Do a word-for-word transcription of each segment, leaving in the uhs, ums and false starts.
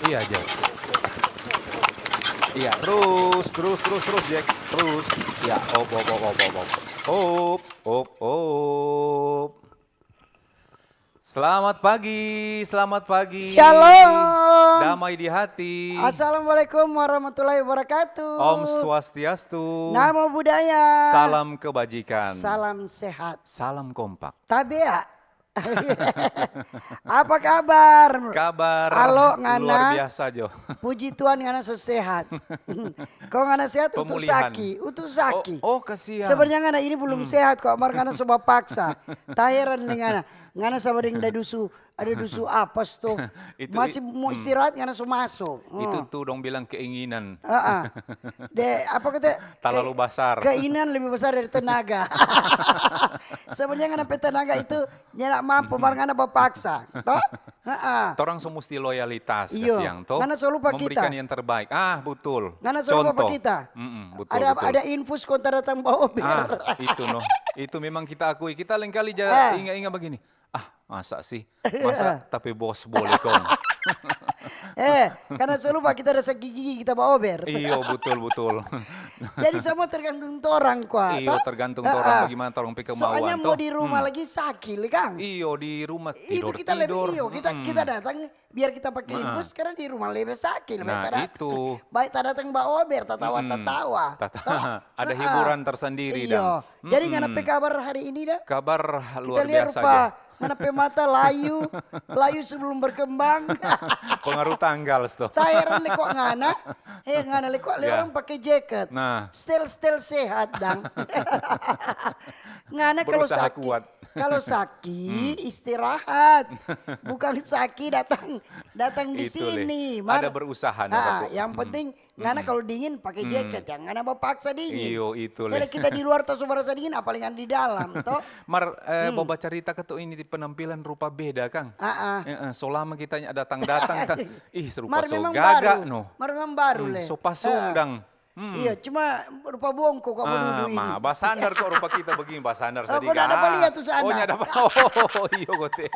Iya, Jack. Iya, terus, terus, terus, terus, Jack. Terus. Iya, op, op, op, op, op, op. Op, op, op. Selamat pagi, selamat pagi. Shalom. Damai di hati. Assalamualaikum warahmatullahi wabarakatuh. Om Swastiastu. Namo Buddhaya. Salam kebajikan. Salam sehat. Salam kompak. Tabea. Apa kabar? Kabar Alo, ngana? Luar biasa jo. Puji Tuhan, ngana so sehat. Kong ngana sehat, utu Pemulihan. Saki, utu Saki. Oh, oh, kasihan. Sebenarnya ngana ini belum Hmm. sehat kok, mar ngana so bapaksa. Taheran deng ngana. Ngana sama deng da dusu, ada dusu apa sto? Itu Masih i- mau hmm. istirahat, ngana so maso. Itu Hmm. tuh dong bilang keinginan. Heeh. De, apa kata? Talalu Ke-, basar. Keinginan lebih besar dari tenaga. Sebenarnya ngana pe tenaga itu nyanda mampu, mar ngana bapaksa. Toh? Heeh. Torang so musti loyalitas, Iyo. Kasiang, toh? Ngana so lupa Memberikan kita. Yang terbaik. Ah, betul. Ngana so lupa pa Contoh. Kita. Mm-mm, betul, Ada, betul. Ada infus kong ta datang baober. Ah, itu no. Itu memang kita akui. Kita lengkali ja Eh. inga-inga begini. Ah, masa sih? Masa tapi bos boleh kong? Eh, karena so lupa kita rasa gigi kita baober. Iyo, betul, betul. Jadi semua tergantung torang kwa, Iyo, toh? Tergantung Heeh. Torang bagaimana torang pe kemauan, Soalnya mau toh? Di rumah Hmm. lagi sakit, kang. Iyo, di rumah Itu kita lebih, tidor-tidor. Iyo, kita, Mm-mm. Kita datang biar kita pakai Nah. infus, karena di rumah lebih sakit, lebih Nah, ta datang. Itu. Baik ta datang baober, tatawa, Mm-mm. Tatawa. Tata-, Toh? ada Heeh. Hiburan tersendiri, Iyo. Dang. Jadi, ngana pe Mm-mm. kabar hari ini, dang? Kabar Kita luar lihat biasa rupa, aja. Ngana pe mata layu, layu sebelum berkembang. Pengaruh tanggal, sto. Taheran le kok ngana, eh, ngana le kok le Ya. Orang pakai jaket. Nah. Stel-stel sehat, dang. Ngana kalau Berusaha sakit, kuat. Kalau saki, Hmm. istirahat. Bukan saki datang, datang di Itu, le. Sini, mar. Ada berusaha, no, Ah, katu. Yang Hmm. penting, ngana Mm-mm. Kalau dingin, pakai Hmm. Jaket, yang ngana bapaksa dingin. Iyo, itu, le. Kalau kita di luar, ta so barasa dingin, apalagi ngana di dalam, toh? Mar, eh, Hmm. Mau bacarita katu ini di penampilan rupa beda, kang. Ah, ah. Eh, eh, so lama kita nya datang-datang, ta-, ih, serupa Mar so memang gaga, baru. No. Mar memang baru, Hmm, le. So pasung, Ah. Dang. Hmm. Iya, cuma rupa bongko kok Ah, dudu ini. Ma, basandar kok rupa kita begini, basandar Oh, sadiki. Kau ada Ah. Bali ya tuh sana? Oh, nyada ba-, oh, iyo, gote.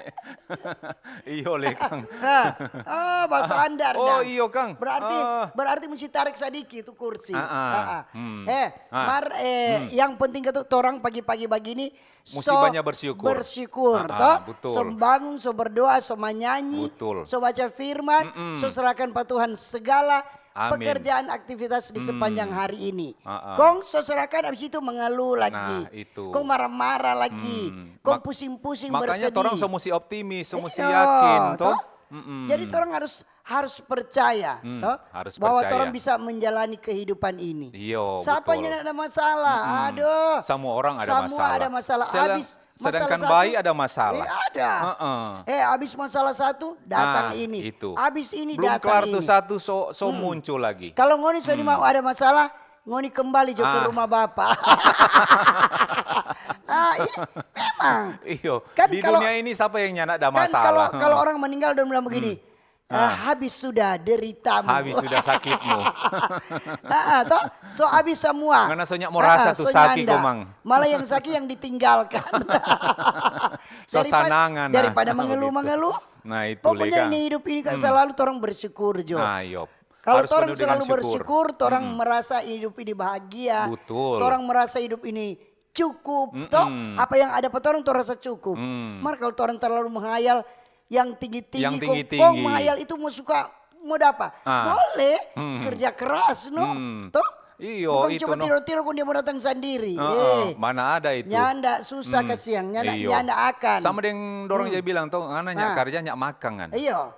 Iyo, le, kang. Nah, ah, basandar Oh, dang. Iyo, kang. Berarti, Ah. Berarti mesti tarik sadiki itu kursi. Ah, ah. Ah, ah. Hmm. Eh, Ah. Mar, eh, Hmm. Yang penting itu torang pagi-pagi begini Musti so banyak bersyukur. Bersyukur, Ah, ah, toh? Betul. So bangun, so berdoa, so manyanyi, Betul. So baca firman, Mm-mm. So serahkan pa Tuhan segala Amin. Pekerjaan aktivitas di Hmm. Sepanjang hari ini. Ah, ah. Kong so serahkan, abis itu mengeluh lagi. Nah, itu. Kong marah-marah lagi. Hmm. Kong Mak-, pusing-pusing makanya bersedih. Torang so musti optimis, so musti Iyo, yakin, toh? Toh? Mm-mm. Jadi torang harus, harus percaya, Hmm, toh? Harus Bahwa percaya. Torang bisa menjalani kehidupan ini. Iyo, Sapa betul. Nyanda ada masalah? Mm-mm. Aduh. Semua orang ada Semua masalah. Ada masalah. Sedang-, Abis Sedangkan masalah satu, bayi ada masalah. Eh, ada. Heeh. Eh, abis masalah satu, datang Ah, ini. Itu. Abis ini, Belum datang kelar ini. Tuh satu, so, so Hmm. Muncul lagi. Kalau ngoni so Hmm. Mau ada masalah, ngoni kembali jo ke Ah. Rumah Bapa. Ah, ih, memang. Iyo. Kan Di kalau, dunia ini siapa yang nyanda ada kan masalah? Kalau, kalau orang meninggal, dia bilang begini, Hmm. Eh, Ah. Habis sudah deritamu. Habis sudah sakitmu. Ah, ah, toh? So habis semua. Ngana so nyak mo rasa tu saki komang. Malah yang saki yang ditinggalkan. So sanangan, nah. Daripada mengeluh-mengeluh. Nah, itu. Pokoknya ini hidup ini kan selalu torang bersyukur jo. Nah, iyo. Kalau torang selalu bersyukur, torang merasa hidup ini bahagia. Betul. Torang merasa hidup ini cukup, toh? Apa yang ada pa torang, torang rasa cukup. Mar kalau torang terlalu menghayal yang tinggi-tinggi, kong menghayal itu mo suka mo dapa? Boleh, kerja keras, no? Toh? Iyo, bukan cuma tidur-tidur kong dia mo datang sandiri. Eh, mana ada itu? Nyanda, susah kasiang, nyanda, nyanda akan. Sama deng dorang ja bilang, toh, ngana nyak karja, nyak makang, kan? Iyo.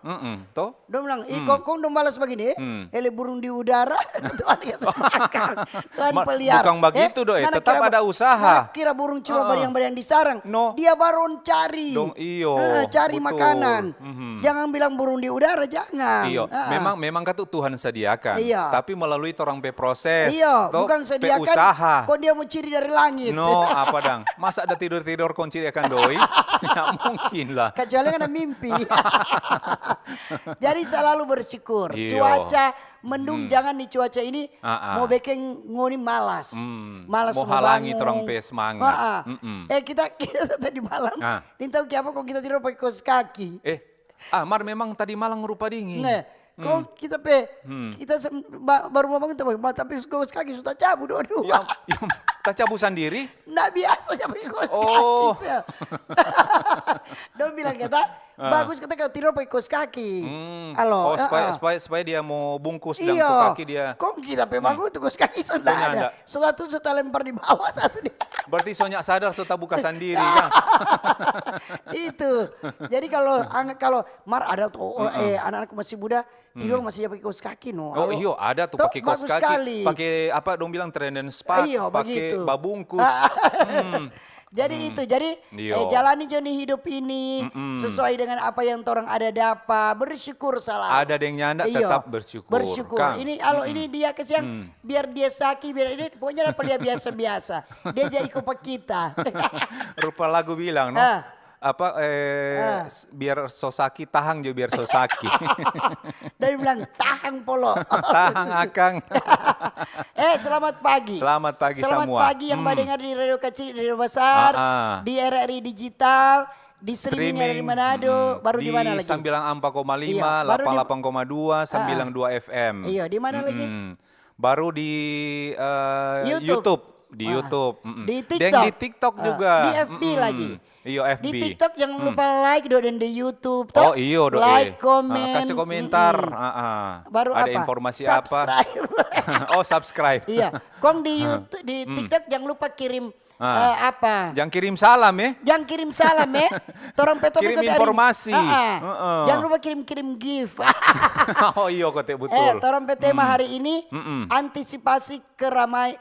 Toh? Dong bilang, "Ih, kong, kong dong balas bagini, eh? Ele burung di udara, Tuhan kasih makan, Tuhan pelihara." Bukang bagitu, doi. Tetap ada usaha. Kira burung cuma bariang-bariang di sarang. No. Dia baron cari. Dong, iyo. Cari makanan. Jangan bilang burung di udara, jangan. Iyo. Memang, memang katu Tuhan sediakan. Iyo. Tapi melalui torang pe proses. Iyo, bukan sediakan, kong dia mo ciri dari langit. No, apa dang? Masa ada tidur-tidur kong ciri akan doi? Nggak mungkin lah. Kecuali ada mimpi. Jadi selalu bersyukur. Iyo. Cuaca mendung, jangan di cuaca ini mo beking ngoni malas. Malas mo halangi torang pe semangat. Eh, kita, kita tadi malam, nintau kiapa kong kita tidur pake kos kaki. Eh, ah, mar memang tadi malam rupa dingin. Nah, Kong kita pe, kita baru mo bangun, tapi kos kaki su tacabu dua-dua. Tacabu sandiri? Nda biasa ja pake kos kaki. Dong bilang kata, bagus kata kalo tidor pake kos kaki. Alo, supaya dia mo bungkus dang tu kaki dia. Kong kita pe bangun tu kos kaki so nda ada. So satu so talempar di bawa satu dia. Berarti so nya sadar so tabuka sandiri kan? Itu. Jadi kalo, kalo mar ada tu, eh, anak-anak masih muda, tidor masih ja pake kos kaki no. Oh iyo, ada tu pake kos kaki, pake apa dong bilang trenden spat, pake babungkus. Jadi itu, jadi eh, jalani jo ni hidup ini sesuai dengan apa yang torang ada dapa, bersyukur salalu. Ada deng nyanda tetap bersyukur. Bersyukur. Ini alo ini dia kasiang, biar dia saki, biar ini pokoknya dapa lia biasa-biasa. Dia ja iko pa kita. Rupa lagu bilang no. Apa eh biar so saki, tahang jo biar so saki. Dia bilang tahang polo. Tahang akang. Eh selamat pagi. Selamat pagi semua. Selamat pagi yang badengar di Radio Kacili, Radio Basar, di R R I Digital, di streaming R R I Manado, baru di mana lagi? Sembilan empat koma lima, delapan delapan koma dua, sembilan dua F M. Iya, di mana lagi? Baru di eh, YouTube. Di YouTube. Di TikTok. Deng di TikTok juga. Di F B lagi. Iyo, F B. Di TikTok jangan lupa like do, dan di YouTube to. Oh iyo do. Like, komen. Kasih komentar. Baru apa? Ada informasi apa? Subscribe. Oh, subscribe. Iya. Kong di YouTube, di TikTok jangan lupa kirim eh, apa? Jangan kirim salam eh. Jangan kirim salam eh. Torang pe topik hari ini. Kirim informasi. Jangan lupa kirim-kirim gift. Oh iyo, kote betul. Eh, torang pe tema hari ini antisipasi keramai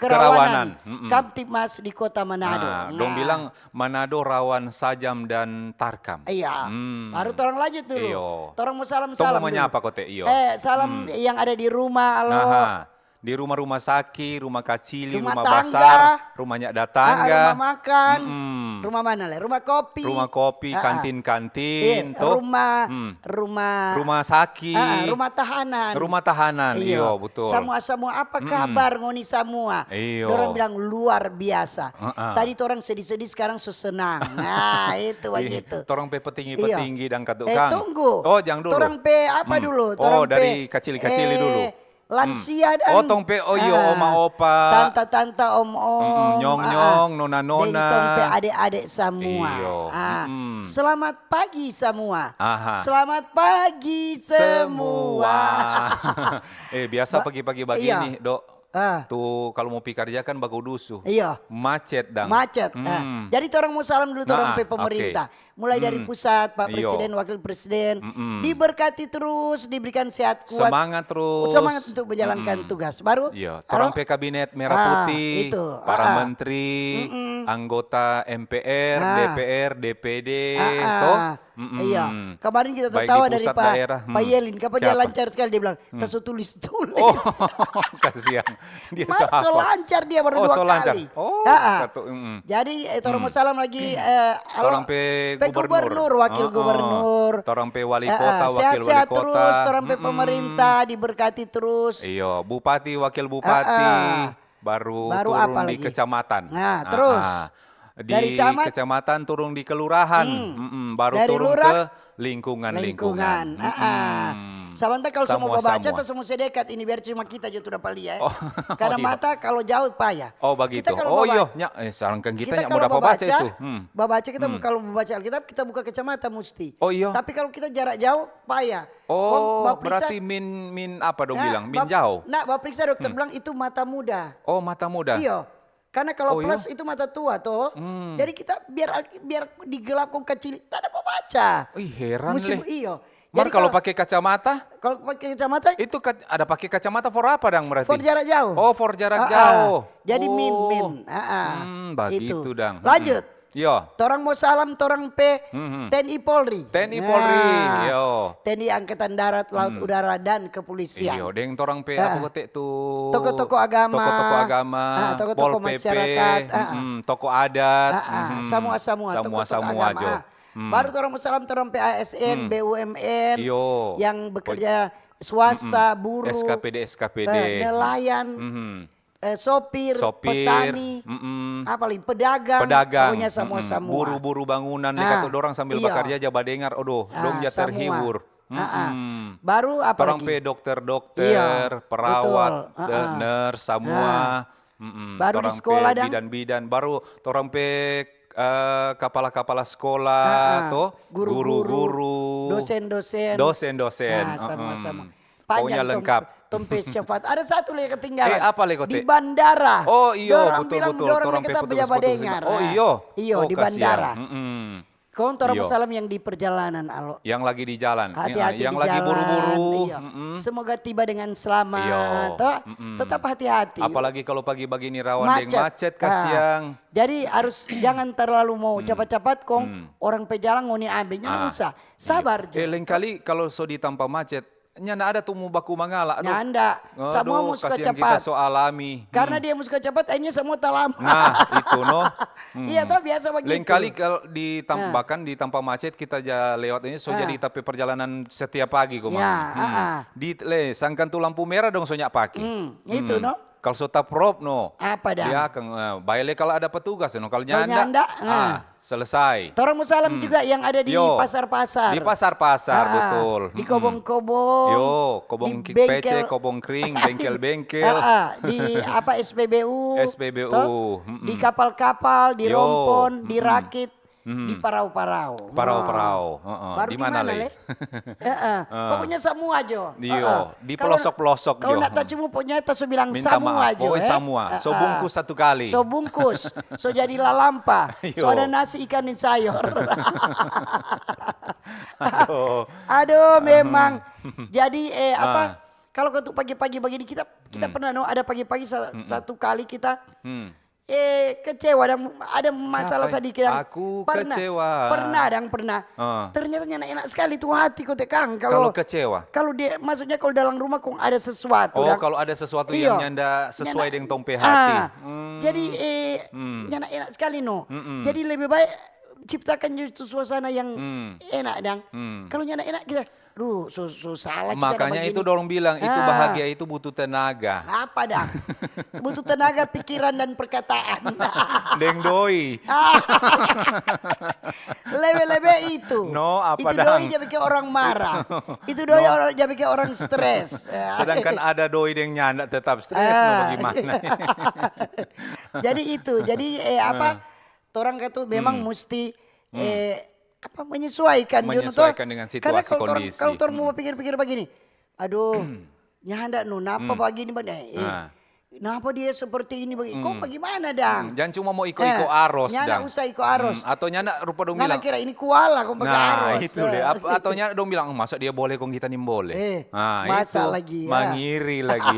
kerawanan Kamtibmas di Kota Manado. Nah, dong bilang Manado rawan sajam dan tarkam. Iya. Baru torang lanjut dulu. Torang mo salam-salam dulu. Tong mo manyapa kote, iyo. Eh, salam yang ada di rumah, alo. Di rumah-rumah saki, rumah kacili, rumah basar, rumah nya datangga. Rumah makan, rumah mana le? Rumah kopi. Rumah kopi, kantin-kantin, to. Rumah rumah rumah saki, ah, rumah tahanan. Rumah tahanan, iyo, iyo betul. Samua, samua, apa kabar ngoni samua? Iyo. Dorang bilang luar biasa. Uh-uh. Tadi torang sedih-sedih, sekarang so senang. Nah, itu bagitu. Torang pe petinggi-petinggi dang katu kang. Eh, tunggu. Oh, jang dulu. Torang pe apa dulu? Hmm. Torang oh, pe, dari kacili-kacili eh, dulu. Lansia dan oh, tong pe, oh iyo, ah, oma opa, tanta-tanta, om-om, mm, nyong-nyong, ah, nona-nona, deng tong pe ade-ade samua. Iyo. Ah, mm. Selamat pagi samua. Aha. Selamat pagi semua. Eh, biasa pagi-pagi bagini, iya. Dok. Ah. Tu kalu mo pi karja kan baku dusu. Iya. Macet dang. Macet. Ah. Hmm. Jadi torang mo salam dulu torang pe pemerintah. Mulai dari pusat, Pak Presiden, Wakil Presiden, diberkati terus, diberikan sehat kuat, semangat terus, semangat untuk menjalankan tugas. Baru, iya, torang pe kabinet merah putih, para menteri, anggota M P R, D P R, D P D, to. Iya, kemarin kita tertawa dari Pak Yelin, kapan dia lancar sekali, dia bilang, "Taso tulis-tulis." Oh, kasihan. Dia so hafal. So lancar dia baru dua kali. Oh, so lancar. Oh, katu, mm. Jadi, eh, torang mo salam lagi, eh, torang pe gubernur, wakil gubernur. Torang pe wali kota, wakil wali kota. Sehat-sehat terus, torang pe pemerintah diberkati terus. Iyo, bupati, wakil bupati, baru turun di kecamatan. Nah, terus. Dari camat? Di kecamatan turun di kelurahan, mm-mm, baru turun ke lingkungan-lingkungan. Lingkungan. Ah, ah. Sabanta kalu so mo babaca, ta so mo se dekat ini, biar cuma kita jo tu dapa lia, eh. Karena mata kalu jauh paya. Oh, bagitu. Oh, iyo, nya, eh, salangkan kita nya mo dapa baca itu. Hmm. Babaca kita kalu babaca Alkitab, kita buka kacamata musti. Oh, iyo. Tapi kalu kita jarak jauh, paya. Oh, berarti min, min apa dong bilang? Min jauh. Nah, bapriksa dokter bilang itu mata muda. Oh, mata muda. Iyo. Karena kalau plus itu mata tua toh. Jadi kita biar biar digelap kong kacili, tak ada mau baca. Ih, heran leh. Iyo. Mar kalau pakai kacamata? Kalau pakai kacamata? Itu ada pakai kacamata for apa dang berarti? For jarak jauh. Oh, for jarak jauh. Jadi min min. Hmm, bagitu dang. Lanjut. Yo. Torang mo salam torang pe T N I Polri. T N I Polri, yo. T N I Angkatan Darat, Laut, Udara, dan Kepolisian. Iyo, deng torang pe apa kote tu? Toko-toko agama. Toko-toko agama, toko-toko masyarakat, toko adat. Samua-samua, toko-toko agama. Baru torang mo salam torang pe A S N, B U M N, yang bekerja swasta, buruh, S K P D, S K P D, nelayan. Eh, sopir, petani, apa lagi, pedagang, pokoknya samua-samua. Buru-buru bangunan, leka tu dorang sambil bakarja ja badengar, odoh, dong ja terhibur. Ha-ah. Mm-mm. Baru apa Torang lagi? Pe dokter-dokter, Iya, perawat, betul. de- Ha-ah. Nurse, samua. Nah. Mm-mm. Baru di Torang pe sekolah, dang? Bidan-bidan, baru torang pe eh, kapala-kapala sekolah, Ha-ah. to, Guru-guru, guru-guru, dosen-dosen. Dosen-dosen. Nah, sama-sama. Mm-mm. Pokoknya Panjang tom-, lengkap. Tong pe syafaat. Ada satu lagi ketinggalan. Eh, apa lagi, Kote? Di bandara. Oh, iyo, Dorang betul, bilang betul. Dorang Torang mereka pe tak punya petugas-petugas di badengar. ba-, oh, Ah, iyo. iyo, Oh, di kasiang. Bandara. Mm-mm. Kong torang mo Iyo. Salam yang di perjalanan, alo. Yang lagi di jalan. Hati-hati Mm-mm. Yang di lagi jalan, buru-buru. Iya. Mm-mm. Semoga tiba dengan selamat, Iyo. toh. Mm-mm. Tetap hati-hati. Apalagi kalau pagi-pagi ini rawan deng Macet. macet, Ah. kasiang. Jadi harus jangan terlalu mau Hmm. capat-capat kong Hmm. orang pe jalan ngoni ambe. Nyanda Ah, usah. iya. Sabar jo. Eh, lain kali kalau so di tampa macet, nyanda ada tu mo baku mangala. Aduh. Nyanda. Aduh, Samua mo suka kasiang capat. Kita so alami. Karena Hmm. dia mo suka capat, akhirnya samua talama. Nah, itu no. Hmm. Iya toh, biasa begitu. Lain kali kalau di tam-, Ah. bahkan di tampa macet kita ja lewat ini, so Ah. jadi tapi perjalanan setiap pagi, komang. Ya, Hmm. ah, ah. Di le, sangkan tu lampu merah dong so nyak pake. Hmm, itu Hmm. no. Kalau so taprop no. Apa dang? Ya, kang, eh, bae le kalau ada petugas no. Kalau Kalau nyanda, nyanda, ah, ah. Selesai. Torang mo salam Hmm. juga yang ada di Yo. pasar-pasar. Di pasar-pasar, Ah, ah. betul. Di Mm-mm. kobong-kobong, Yo, di kobong ki-, bengkel. Pece, kobong kring, bengkel-bengkel. Ah, ah, di apa, S P B U, S P B U, toh? mm-mm. Di kapal-kapal, di Yo, rompon, di mm-mm. rakit, Mm-mm. di parau-parau. Parau-parau, Nah. heeh. Baru Di di mana, mana, Le? Le? Heeh. Ah. Pokoknya samua jo. Iyo, Heeh. di Kalau pelosok-pelosok kalau jo. nak tacimu, pokoknya ta so bilang Minta samua maaf. jo, Pokoknya eh. samua. So Heeh. Bungkus satu kali. So bungkus, so jadi lalampa, so Iyo. ada nasi ikan deng sayor. Aduh. Aduh, memang. Jadi, eh, apa? Ah. Kalau ketuk pagi-pagi begini, kita kita Hmm. pernah no, ada pagi-pagi sa- Mm-mm. satu kali kita Hmm. eh kecewa dan ada masalah Apa? Sadiki dan Aku pernah, kecewa. Pernah dan pernah. Ah. Ternyata nyanda enak sekali tu hati, Kote, kang. Kalau Kalau kecewa. kalau dia, maksudnya kalau dalam rumah kong ada sesuatu, Oh, dang. kalau ada sesuatu Iyo. yang nyanda sesuai Nyanda, deng tong pe hati. ah, Hmm. Jadi, eh, Hmm. nyanda enak sekali no. Mm-mm. Jadi lebih baik ciptakan justru suasana yang Hmm. enak, dang. Hmm. Kalau nyanda enak kita, duh, so, so salah kita Makanya begini. Itu dorang bilang, itu Ah. Bahagia itu butuh tenaga. Apa dang? Butuh tenaga, pikiran, dan perkataan. Deng doi. Ah. Lebe-lebe itu. No, apa Itu dang? Doi ja bikin orang marah. Itu doi No. Orang ja bikin orang stres. Ya. Sedangkan ada doi deng nyanda tetap stres, no Ah. Bagaimana? Jadi itu, jadi, eh, apa? Torang katu memang Hmm. musti, eh, apa, menyesuaikan jo no, Menyesuaikan toh. Dengan Karena situasi, kalau torang, kondisi. Kalau torang mau Hmm. Pikir-pikir begini, aduh, nyanda no, napa Hmm. Begini, begini, eh, Ah. Napa dia seperti ini begini? Kong Hmm. Bagaimana dang? Hmm, jangan cuma mau iko-iko Eh, arus, nyanda dang. Usah iko arus. Hmm, atau nyanda rupa dong Ngana bilang, kira ini kuala kong pake nah, arus. Itu deh. Ap- atau nyanda dong bilang, "Oh, masa dia boleh kong kita nimbole?" Eh, Nah, masa itu. Lagi, ya. Mangiri lagi.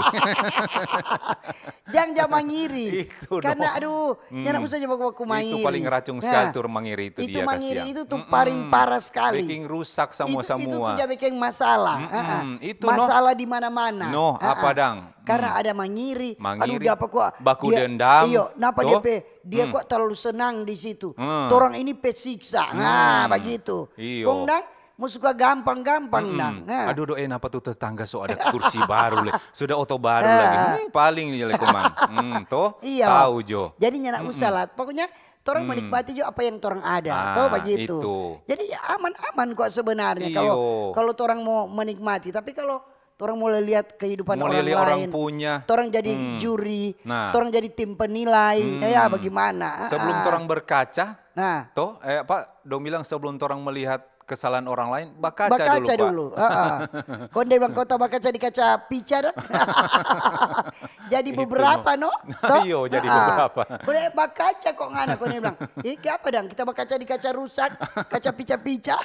Jang ja mangiri. Itu Karena dong. Aduh, Hmm. Nyanda usah ja baku-baku mangiri. Itu paling racun sekali Nah, tuh mangiri itu. Itu Dia mangiri kasihan. itu tuh Mm-mm. Paling parah sekali. Bikin rusak Itu, itu semua-semua. Tuh ja bikin masalah. Mm-mm. Heeh. Itu, no. Masalah di mana-mana. No, Heeh. Apa dang? Karena Hmm. Ada mangiri. Mangiri. Aduh, dia apa kok? Baku Dia, dendam, Iyo, napa dia toh? Pe? Dia Hmm. Kok terlalu senang di situ. Hmm. Torang ini pe siksa. Nah, Hmm. Begitu. Iyo. Kong dang, mo suka gampang-gampang Mm-mm. dang. Nah. Aduh, doi, napa tuh tetangga so ada kursi baru le? Sudah oto baru Ah. Lagi. Hmm, paling ni le komang. Hmm, toh? Iyo. Tahu jo. Jadi nyanda Mm-mm. Usah lah. Pokoknya torang Hmm. Menikmati jo apa yang torang ada, Ah, toh begitu. Itu. Jadi aman-aman kok sebenarnya kalau Iyo. Kalau torang mau menikmati. Tapi kalau torang mau lihat kehidupan Mau orang lihat orang lain, punya. Torang jadi Hmm. Juri, Nah. Torang jadi tim penilai, Hmm. Ya bagaimana? Sebelum Ah. Torang berkaca, Nah. Toh, eh, apa dong bilang, sebelum torang melihat kesalahan orang lain, bakaca, Bakaca dulu, Pak. Dulu. Heeh. Kong dia bilang, "Kong ta bakaca di kaca pica dong." Jadi Itu, beberapa, no. No? Toh? Iyo, jadi Heeh. Beberapa. Kong dia bakaca kok ngana, kong dia bilang, "Ih, ke apa dang? Kita bakaca di kaca rusak, kaca pica-pica."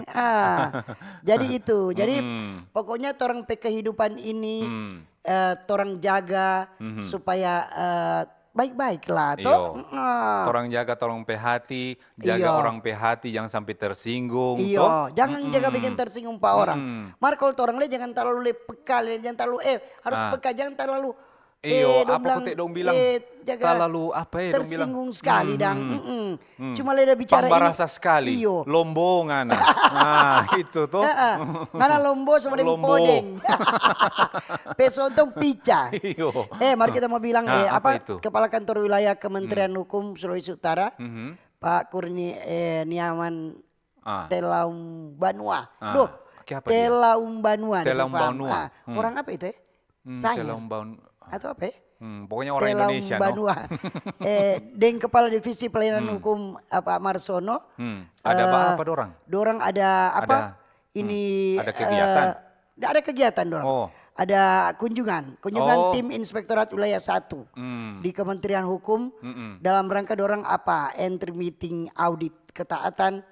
Ah, jadi itu. Jadi Mm-mm. Pokoknya torang pe kehidupan ini, Hmm. Eh, torang jaga Mhm. Supaya eh, baik-baik lah, Iyo. Toh? Heeh. Torang jaga torang pe hati, jaga Iyo. Orang pe hati, jangan sampai tersinggung, Iyo, toh? Jangan jaga Mm-mm. Bikin tersinggung pa orang. Mm-mm. Mar kalau torang le jangan terlalu le peka, le jangan terlalu, eh, harus Ah. peka, jangan terlalu, Iyo, eh, dong apa bilang, kote dong bilang? Eh, jaga Terlalu apa ya dong bilang? Tersinggung sekali, dang. Hmm. Mm-mm. Hmm. Cuma le da bicara Pambara ini. Rasa sekali. Iyo. Lombo ngana. Nah, itu toh. Heeh. Ngana lombo sama deng Lombo. Podeng. Pe sontong pica. Iyo. Eh, mari kita mau bilang, Nah, eh, apa apa, itu? Kepala Kantor Wilayah Kementerian Hukum Sulawesi Utara, Mhm. Pak Kurni, eh, Niaman Ah. Telaum Banua. Ah, Duh, ke apa dia? Telaum Banua, Telaum Banua. Ah, hmm. Orang apa itu, eh? Hmm, Saya. Telaum Banua. Atau apa, eh? Hmm, pokoknya orang Telaum Indonesia, no? Banua. Eh, deng kepala divisi pelayanan hmm. hukum, apa, Marsono. Hmm. Ada eh, apa dorang? Dorang ada apa? Ada, ini hmm. ada kegiatan? Eh, ada kegiatan dorang. Oh. Ada kunjungan, kunjungan oh. tim Inspektorat Wilayah satu hmm. di Kementerian Hukum hmm. dalam rangka dorang apa? Entry meeting audit ketaatan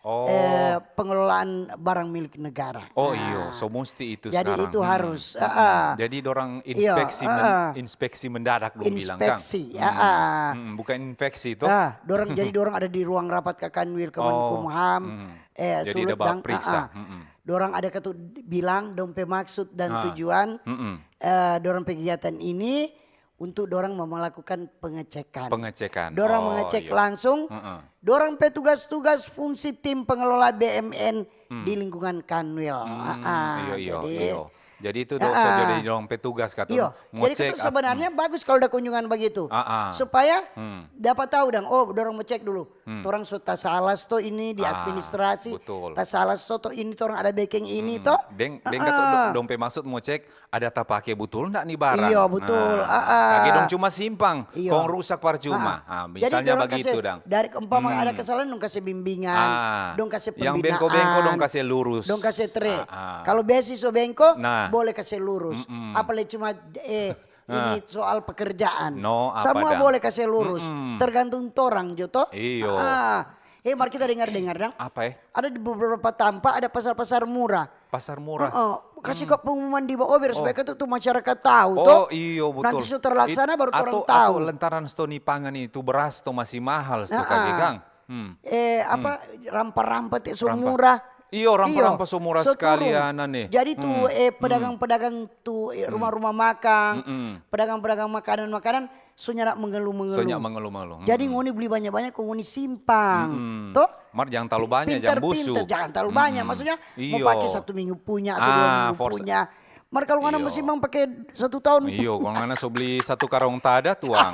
oh. eh, pengelolaan barang milik negara. Oh nah, iyo, so musti itu. Jadi sekarang. Itu hmm. harus. Hmm. Uh, jadi dorang inspeksi, iyo, uh, men, inspeksi mendadak dong bilang kan. Inspeksi, hmm. uh, hmm. Bukan infeksi toh. Uh, dorang jadi dorang ada di ruang rapat Kakanwil Kemenkumham. Oh. Hmm. Eh, jadi ada dang, periksa. Uh, uh. Hmm. Dorang ada katu bilang dong pe maksud dan uh. tujuan hmm. eh, dorang pe kegiatan ini untuk dorang mau melakukan pengecekan. Pengecekan. Dorang oh, mengecek iya. langsung, uh-uh. dorang pe tugas-tugas fungsi tim pengelola B M N hmm. di lingkungan Kanwil. Hmm, ah, iyo, iyo, jadi, iyo. Jadi itu ah, jadi dorang pe tugas kata iyo. Jadi itu sebenarnya hmm. bagus kalau ada kunjungan begitu. Ah, ah. Supaya hmm. dapat tahu dang, oh dorang mau cek dulu. Hmm. Torang so tasalah to ini di ah, administrasi, betul. Tasalah to, to ini torang ada bekeng ini hmm. to. Deng, deng ah, kata dong pe maksud mau cek ada tapake butul ndak ni barang? Iyo, butul. Nah, ah, ah. Kage dong cuma simpang, iyo. Kong rusak parcuma. Ah, ah. Ah, misalnya jadi begitu, dang. Dari umpama hmm. ada kesalahan, dong kase bimbingan, ah. Dong kase pembinaan. Yang bengko-bengko, dong kase lurus. Dong kase tre. Ah, ah. Kalau besi so bengko, nah. Boleh kase lurus. Mm-mm. Apalagi cuma, eh, ini ah. Soal pekerjaan. No, apa semua dang? Boleh kase lurus. Mm-mm. Tergantung torang jo to. Iyo. Ah. Eh, mari kita dengar-dengar, dang. Apa, eh? Ada di beberapa tampa, ada pasar-pasar murah. Pasar murah. Heeh. Kasih hmm. Kau pengumuman di bawah biar oh. Supaya kata tu masyarakat tahu oh, toh. Iyo betul. Nanti so terlaksana baru orang tahu. Atau lantaran sto ni pangan itu beras to masih mahal sto kage kang. Hmm. Eh apa hmm. Rampa-rampa te so murah. Iyo rampa-rampa so murah so sekali anan nih. Jadi tu hmm. Eh pedagang-pedagang tu eh, hmm. Rumah-rumah makan, hmm. Pedagang-pedagang makanan-makanan so nyanda mengelu-mengelu. So nyanda mengelu-melu. Jadi ngoni beli banyak-banyak kong ngoni simpang. Toh? Mar jangan terlalu banyak, jangan busu. Pintar-pintar, jangan terlalu banyak. Maksudnya, mau pake satu minggu punya atau dua minggu punya. Mar kalau ngana musim mang pake satu tahun. Iyo, kalau ngana so beli satu karong tada tuang.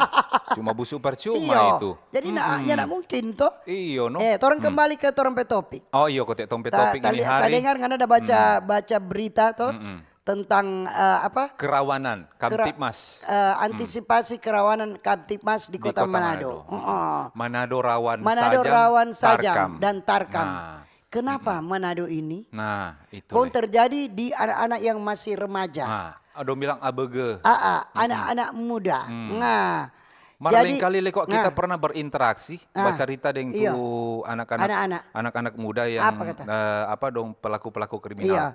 Cuma busu percuma itu. Jadi na, nyanda mungkin toh. Iyo, no. Eh, torang kembali ke torang pe topik. Oh iyo, kote tong pe topik ini hari. Tadengar ngana ada baca, baca berita toh. Tentang eh, apa? Kerawanan Kamtibmas. Eh, antisipasi kerawanan Kamtibmas di Kota Manado. Heeh. Manado rawan Manado sajam, rawan sajam Tarkam. Dan Tarkam. Nah. Kenapa Manado ini? Nah, itu. Kong terjadi di anak-anak yang masih remaja. Nah, dong bilang A B G. Aa, anak-anak muda. Nah. Mar jadi, lengkali le kok kita pernah berinteraksi, bacarita deng tu anak-anak, anak-anak muda yang apa, eh, apa dong pelaku-pelaku kriminal. Iya.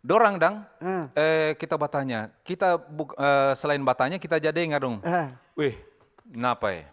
Dorang dang, eh, kita batanya, kita buk, eh, selain batanya kita ja dengar dong. Weh, napa eh?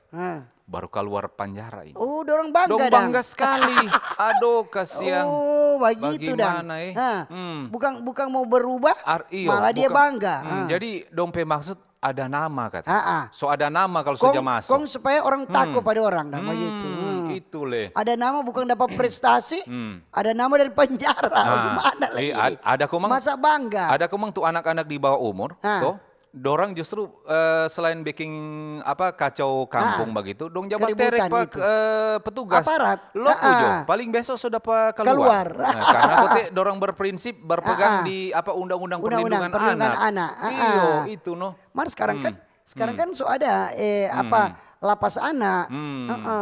Baru kaluar panjara ini. Oh, dorang bangga dang. Dong bangga skali. Adoh, kasiang. Oh, bagitu dang. Bagimana eh? Hmm. Bukang, bukang mo berubah, malah dia bangga. Hmm, jadi dong pe maksud ada nama kata. So ada nama kalau so ja maso. Kong supaya orang tako pa dorang dang bagitu. Hmm, itu le. Ada nama bukang dapa prestasi, ada nama dari penjara. Gimana lagi ini? Ada komang. Masa bangga? Ada komang tu anak-anak di bawah umur, to? Dorang justru eh, selain beking apa kacau kampung bagitu, dong ja baterek pa eh, petugas. Aparat. Loko jo. Paling beso so dapa kaluar. Kaluar. Nah, karena kote dorang berprinsip berpegang di apa undang-undang perlindungan anak. Iyo, itu no. Mar sekarang kan, sekarang kan so ada eh apa lapas anak,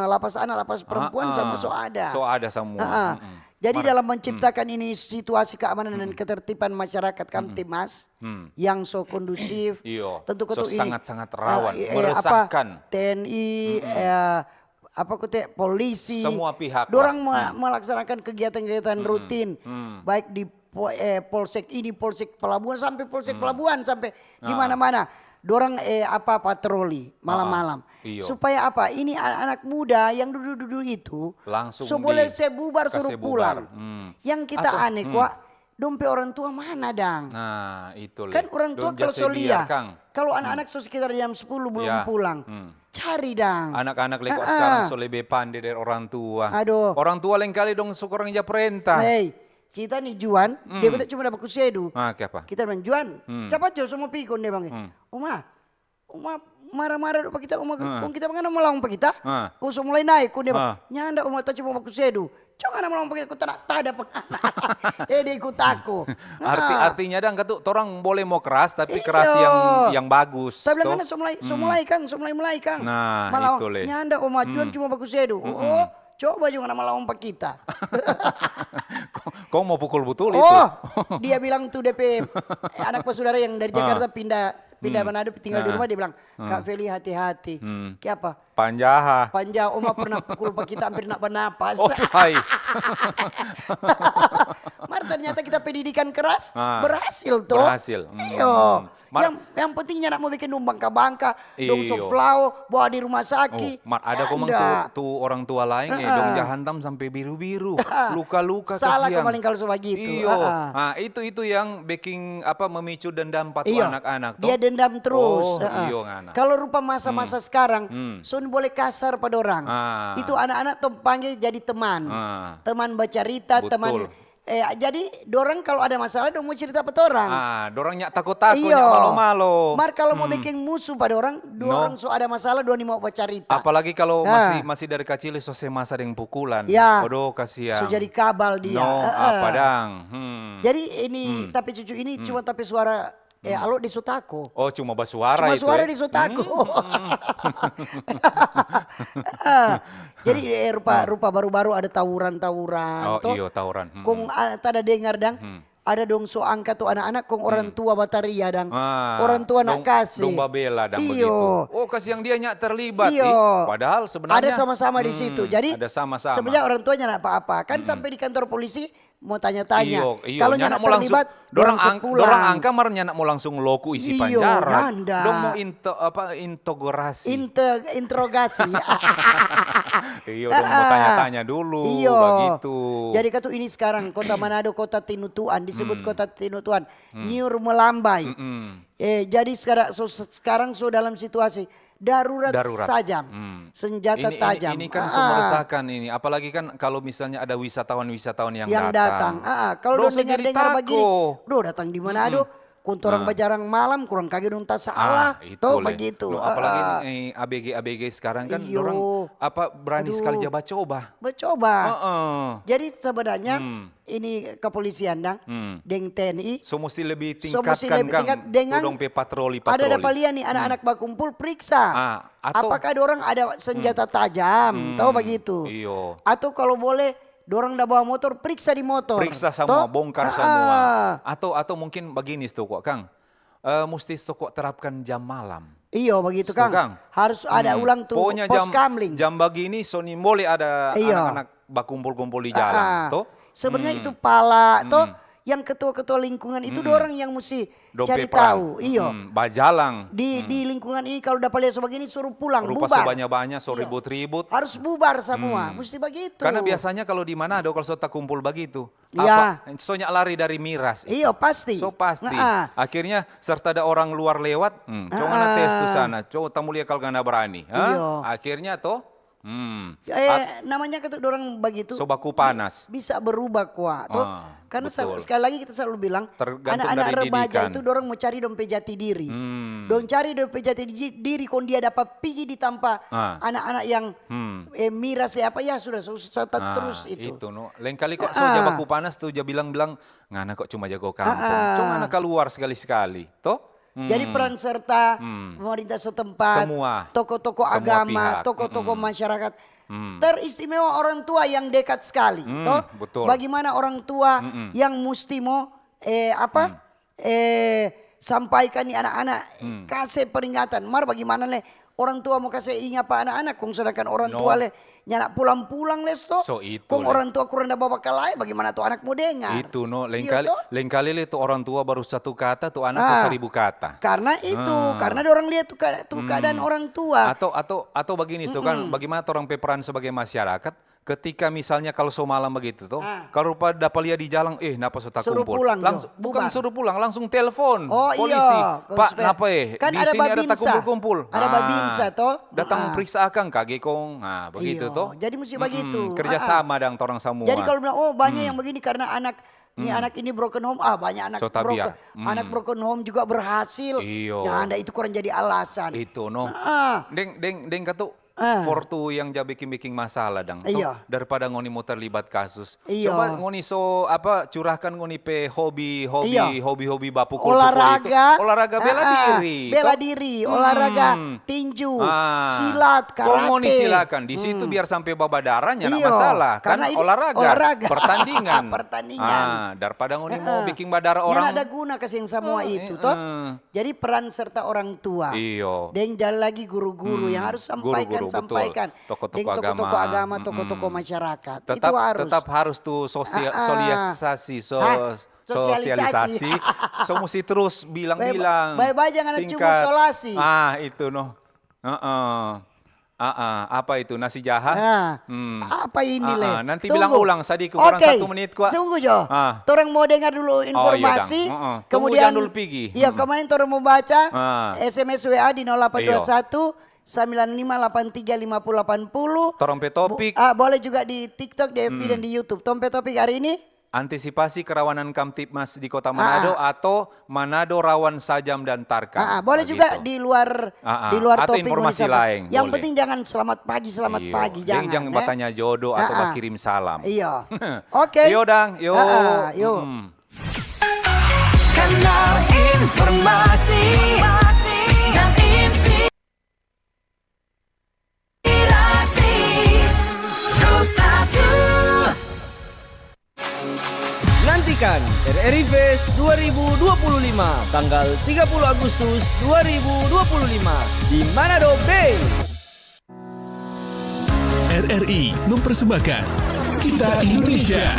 lapas anak, lapas perempuan sama so ada. So ada semua. Jadi dalam menciptakan ini situasi keamanan dan ketertiban masyarakat Kamtibmas yang so kondusif, tentu so sangat-sangat rawan, meresahkan. T N I, eh, apa kote polisi, semua pihak dorang melaksanakan kegiatan-kegiatan rutin, baik di po, eh, polsek ini, polsek pelabuhan sampai polsek pelabuhan sampai di mana-mana. Dorang eh apa patroli malam-malam. Supaya apa? Ini anak-anak muda yang dudu-dudu itu langsung so boleh se bubar suruh pulang. Yang kita aneh kwa, dong pe orang tua mana dang? Nah, itu le. Kan orang tua kalau so lia, kalau anak-anak so sekitar jam sepuluh belum pulang, cari dang. Anak-anak le kwa sekarang so lebe pande dari orang tua. Aduh. Orang tua lengkali dong so kurang ja perintah. Hei, kita ni Juan, dia kita cuma dapat kusedu. Ah, kiapa? Kita bilang, "Juan, kiapa jo so mo pi kong?" Dia bilang, "Oma, Uma marah-marah do pa kita, uma, kong kita mangana mo lawan pa kita? Ah. Kong so mulai nae, kong dia Ah. bilang, "Nyanda, uma, ta cuma baku sedu. Co ngana mo lawan pa kita, ko ta na tada pa ngana." Eh, dia ikut aku. Arti, Ah. Artinya dang katu, torang boleh mo keras, tapi keras Iyo. yang yang bagus. Ta bilang, To. "Ngana so mulai, so mulai kang, so mulai mulai kang." Nah, Malah, itu le. "Nyanda, uma, Juan cuma baku sedu." Oh, coba jo ngana mo lawan pa kita. Kong mau pukul butul itu. Oh, dia bilang tu depe anak basudara yang dari Jakarta pindah pindah Manado, tinggal di rumah, dia bilang, "Kak Feli, hati-hati." Kiapa? Panjaha. Panjaha, uma pernah pukul pa kita, hampir nak bernapas. Oh, hai. Mar ternyata kita pendidikan keras Ah, berhasil toh. berhasil. Hmm. Iyo. Mar- yang yang penting nyanda mo bikin dong bangka-bangka, dong so Iyo. flau, bawa di rumah sakit. Oh, mar ada komang tu, tu orang tua lain eh, dong jahantam sampe biru-biru, luka-luka. Salah kasiang. Kemaling kalau so bagitu. Iyo. Ah, ah. Ah, itu itu yang bikin apa, memicu dendam pa tu Iyo. Anak-anak toh. Dia dendam terus. Oh, Ah, ah. Iyo ngana. Kalau rupa masa-masa sekarang, Hmm. so boleh kasar pa dorang. Ah. Itu anak-anak tong pangge jadi teman. Ah. Teman bacarita, Betul. teman eh, jadi dorang kalau ada masalah dong mo cerita pa torang. Ah, dorang nya tako-tako, Iyo. Nya malo-malo. Mar kalau mo biking musuh pa dorang, dorang so ada masalah, dua ni mo bacarita. Apalagi kalau Ah. masih masih dari kacil so se masa deng pukulan. Ya. Aduh, kasiang. So jadi kabal dia. No, Heeh. apa dang? Hmm. Jadi ini tapi cucu ini cuma tapi suara eh alo di so tako. Oh, cuma basuara Cuma itu. suara Eh? di so tako. Ah, jadi eh, rupa rupa baru-baru ada tawuran-tawuran. Oh, Toh. Iyo, tawuran. Hmm. Kong ah, tada dengar dang. Ada dong so angka tu anak-anak kong orang tua bataria dang. Ah, Orang tua nak dong- kase. Dong babela dang Iyo. Begitu. Oh, kasiang dia nya terlibat. Iyo. Eh. Padahal sebenarnya Ada sama-sama di situ. Jadi ada sama-sama. Sebenarnya orang tuanya nak apa-apa. Kan sampai di kantor polisi mo tanya-tanya. Iyo, iyo. Kalau Nyanda nyanda mo langsung terlibat, dorang dorang so ang- pulang. Dorang angka mar nyanda mo langsung loku isi Iyo, panjara. nyanda. Dong mo into apa, integrasi. Inte- interogasi. Iyo, dong mo tanya-tanya dulu. Iyo. Begitu. Jadi katu ini sekarang Kota Manado, Kota Tinutuan, disebut Kota Tinutuan, nyiur melambai. Mm-mm. Eh, jadi sekarang so, sekarang so dalam situasi darurat, Darurat. Tajam, Hmm. senjata Ini- ini- tajam. Ini kan Ah, so ah. Meresahkan ini. Apalagi kan kalau misalnya ada wisatawan-wisatawan yang, Yang datang. Ah, ah. Kalau Dong dong so jadi dengar-dengar bagini, tako. "Duh, datang di Manado, kong torang bajarang malam, kurang kage dong tasalah." Ah, itu Toh, le. begitu. No, Ah, apalagi ah. Eh, A B G A B G sekarang kan Iyo. dorang apa berani Aduh. Sekali ja bacoba. Bacoba. Heeh. Jadi sebenarnya Hmm. ini kepolisian dang Hmm. deng T N I. So musti lebih So musti tingkatkan lebih kan tingkat tu dengan dong pe patroli ada patroli. Dapa lia nih anak-anak bakumpul, periksa. Ah, atau- Apakah dorang ada senjata tajam, Hmm, tau begitu? Iyo. Atau kalau boleh dorang da bawa motor, periksa di motor. Periksa semua, Toh? bongkar Ah, semua. ah. Atau atau mungkin begini sto kok Kang. Eh, musti sto kok terapkan jam malam. Iyo begitu Sto, Kang. Kang. Harus ada Hmm. ulang tu Pokoknya pos jam, kamling. Jam begini so nimbole ada Iyo. Anak-anak bakumpul-kumpul di jalan Ah, ah. toh. Sebenarnya Hmm. Itu pala toh Hmm. yang ketua-ketua lingkungan itu Mm-mm. dorang yang musti Dong cari pe peran. tahu. Iyo. Hmm, bajalang. Di Hmm. Di lingkungan ini kalau dapa lia so begini suruh pulang, Rupa bubar. Sebanyak-banyak so Iyo. Ribut-ribut. Harus bubar semua, Hmm. musti begitu. Karena biasanya kalau di Manado kalau so takumpul begitu, Ya. apa? So nya lari dari miras itu. Iyo, pasti. So pasti. Nah, ah. Akhirnya serta ada orang luar lewat, hmm, coba Ah, tes tu ah. Sana, coba tamu lia kalau ngana berani. Ha? Iyo. Akhirnya toh, hmm, Eh, namanya kata dorang begitu. So baku panas. Bisa berubah kuat toh. Ah, Karena sel- betul. Sekali lagi kita selalu bilang, Tergantung anak-anak dari remaja didikan. Itu dorang mau cari dong pe jati diri. Hmm. Dong cari dong pe jati di- diri, kong dia dapat pigi di tampa Ah. anak-anak yang Hmm. eh, miras ya apa ya sudah susah Ah, terus itu. Itu no. Lain kali kok so Ah. ja baku panas tu ja bilang-bilang ngana kok cuma jago kampung. Ah, ah. Cuma ngana kaluar sekali-sekali. Toh? Hmm. Jadi peran serta Hmm. pemerintah setempat, Semua. tokoh-tokoh Semua agama, pihak. tokoh-tokoh Mm-mm. masyarakat. Hmm. Teristimewa orang tua yang dekat sekali, Hmm, toh. Betul. Bagaimana orang tua Mm-mm. Yang musti mo eh apa? Hmm. Eh sampaikan ni anak-anak Hmm. Kase peringatan. Mar bagaimana le orang tua mo kase inga pa anak-anak kong sedangkan orang No. tua le nyanda pulang-pulang le sto. So itu Kong le. Orang tua kurang da bawa bakalae, bagaimana tu anak mo dengar? Itu no, lain Iyo, kali, toh? Lain kali le tu orang tua baru satu kata, tu anak so Ah. Seribu kata. Karena itu, Ah. Karena dorang lihat tu, ka- tu Hmm. keadaan orang tua. Atau atau atau begini tu kan, Mm-mm. Bagaimana orang pe peran sebagai masyarakat? Ketika misalnya kalau so malam begitu toh, Ah. Kalau rupa dapa lia di jalang, eh napa so Suruh takumpul? pulang, jo, Langs- bukan bubar. Suruh pulang, langsung telepon Oh, polisi. Iyo, Pak, supaya- napa eh? Kan Di ada sini ada babinsa. Takumpul-kumpul. Ada Ah, babinsa, toh? Datang Ah. Periksa akang kage kong. Nah, begitu Iyo, toh. Jadi mesti Mm-mm. Begitu. Kerja Ah, ah. Sama dang torang semua. Jadi kalau bilang, "Oh, banyak Hmm. Yang begini karena anak Ini anak ini broken home, ah, banyak anak broken, anak broken home juga berhasil. Iyo. Nah, anda itu kurang jadi alasan. Itu, no. Ah. Deng, deng, deng katu, for tu yang ja biking-biking masalah, dang. Iyo. Daripada ngoni mo terlibat kasus. Iyo. Coba ngoni so, apa, curahkan ngoni pe hobi, hobi, hobi-hobi bapu kupu itu. Olahraga. Olahraga bela diri, bela diri, olahraga tinju, silat, karate. Kong ngoni silakan. Di situ biar sampe babadarah, nyanda masalah. Kan olahraga, pertandingan. Pertandingan. Ah, daripada ngoni mo biking badarah orang. Nyanda ada guna kaseng samua itu, to. Jadi peran serta orang tua. Iyo. Deng ja lagi guru-guru yang harus sampaikan, sampaikan. Tokoh-tokoh agama, tokoh-tokoh masyarakat. Itu harus. Tetap harus tu sosialisasi, sosialisasi. So musti terus bilang-bilang. Bae-bae jangan cuma solasi. Ah, itu no. Heeh. Ah, apa itu? Nasi jaha? Nah, apa ini le? Nanti bilang ulang, sadiki kurang satu menit kwa. Tunggu jo. Torang mo dengar dulu informasi. Kemudian dulu pigi. Iya, kemarin torang mo baca S M S W A di nol delapan dua satu, sembilan lima delapan tiga lima puluh delapan puluh. Torang pe topik. Ah, boleh juga di TikTok, di F B dan di YouTube. Tong pe topik hari ini? Antisipasi kerawanan Kamtibmas di Kota Manado atau Manado rawan sajam dan tarkam. Ah, boleh juga di luar, di luar topik informasi lain. Yang penting jangan selamat pagi, selamat pagi, jangan. Jangan batanya jodoh atau bakirim salam. Iyo. Oke. Iyo dang, yo. Kanal informasi dan inspirasi. Nantikan R R I Fest dua ribu dua puluh lima, tanggal tiga puluh Agustus dua ribu dua puluh lima di Manado Bay. R R I mempersembahkan Kita Indonesia.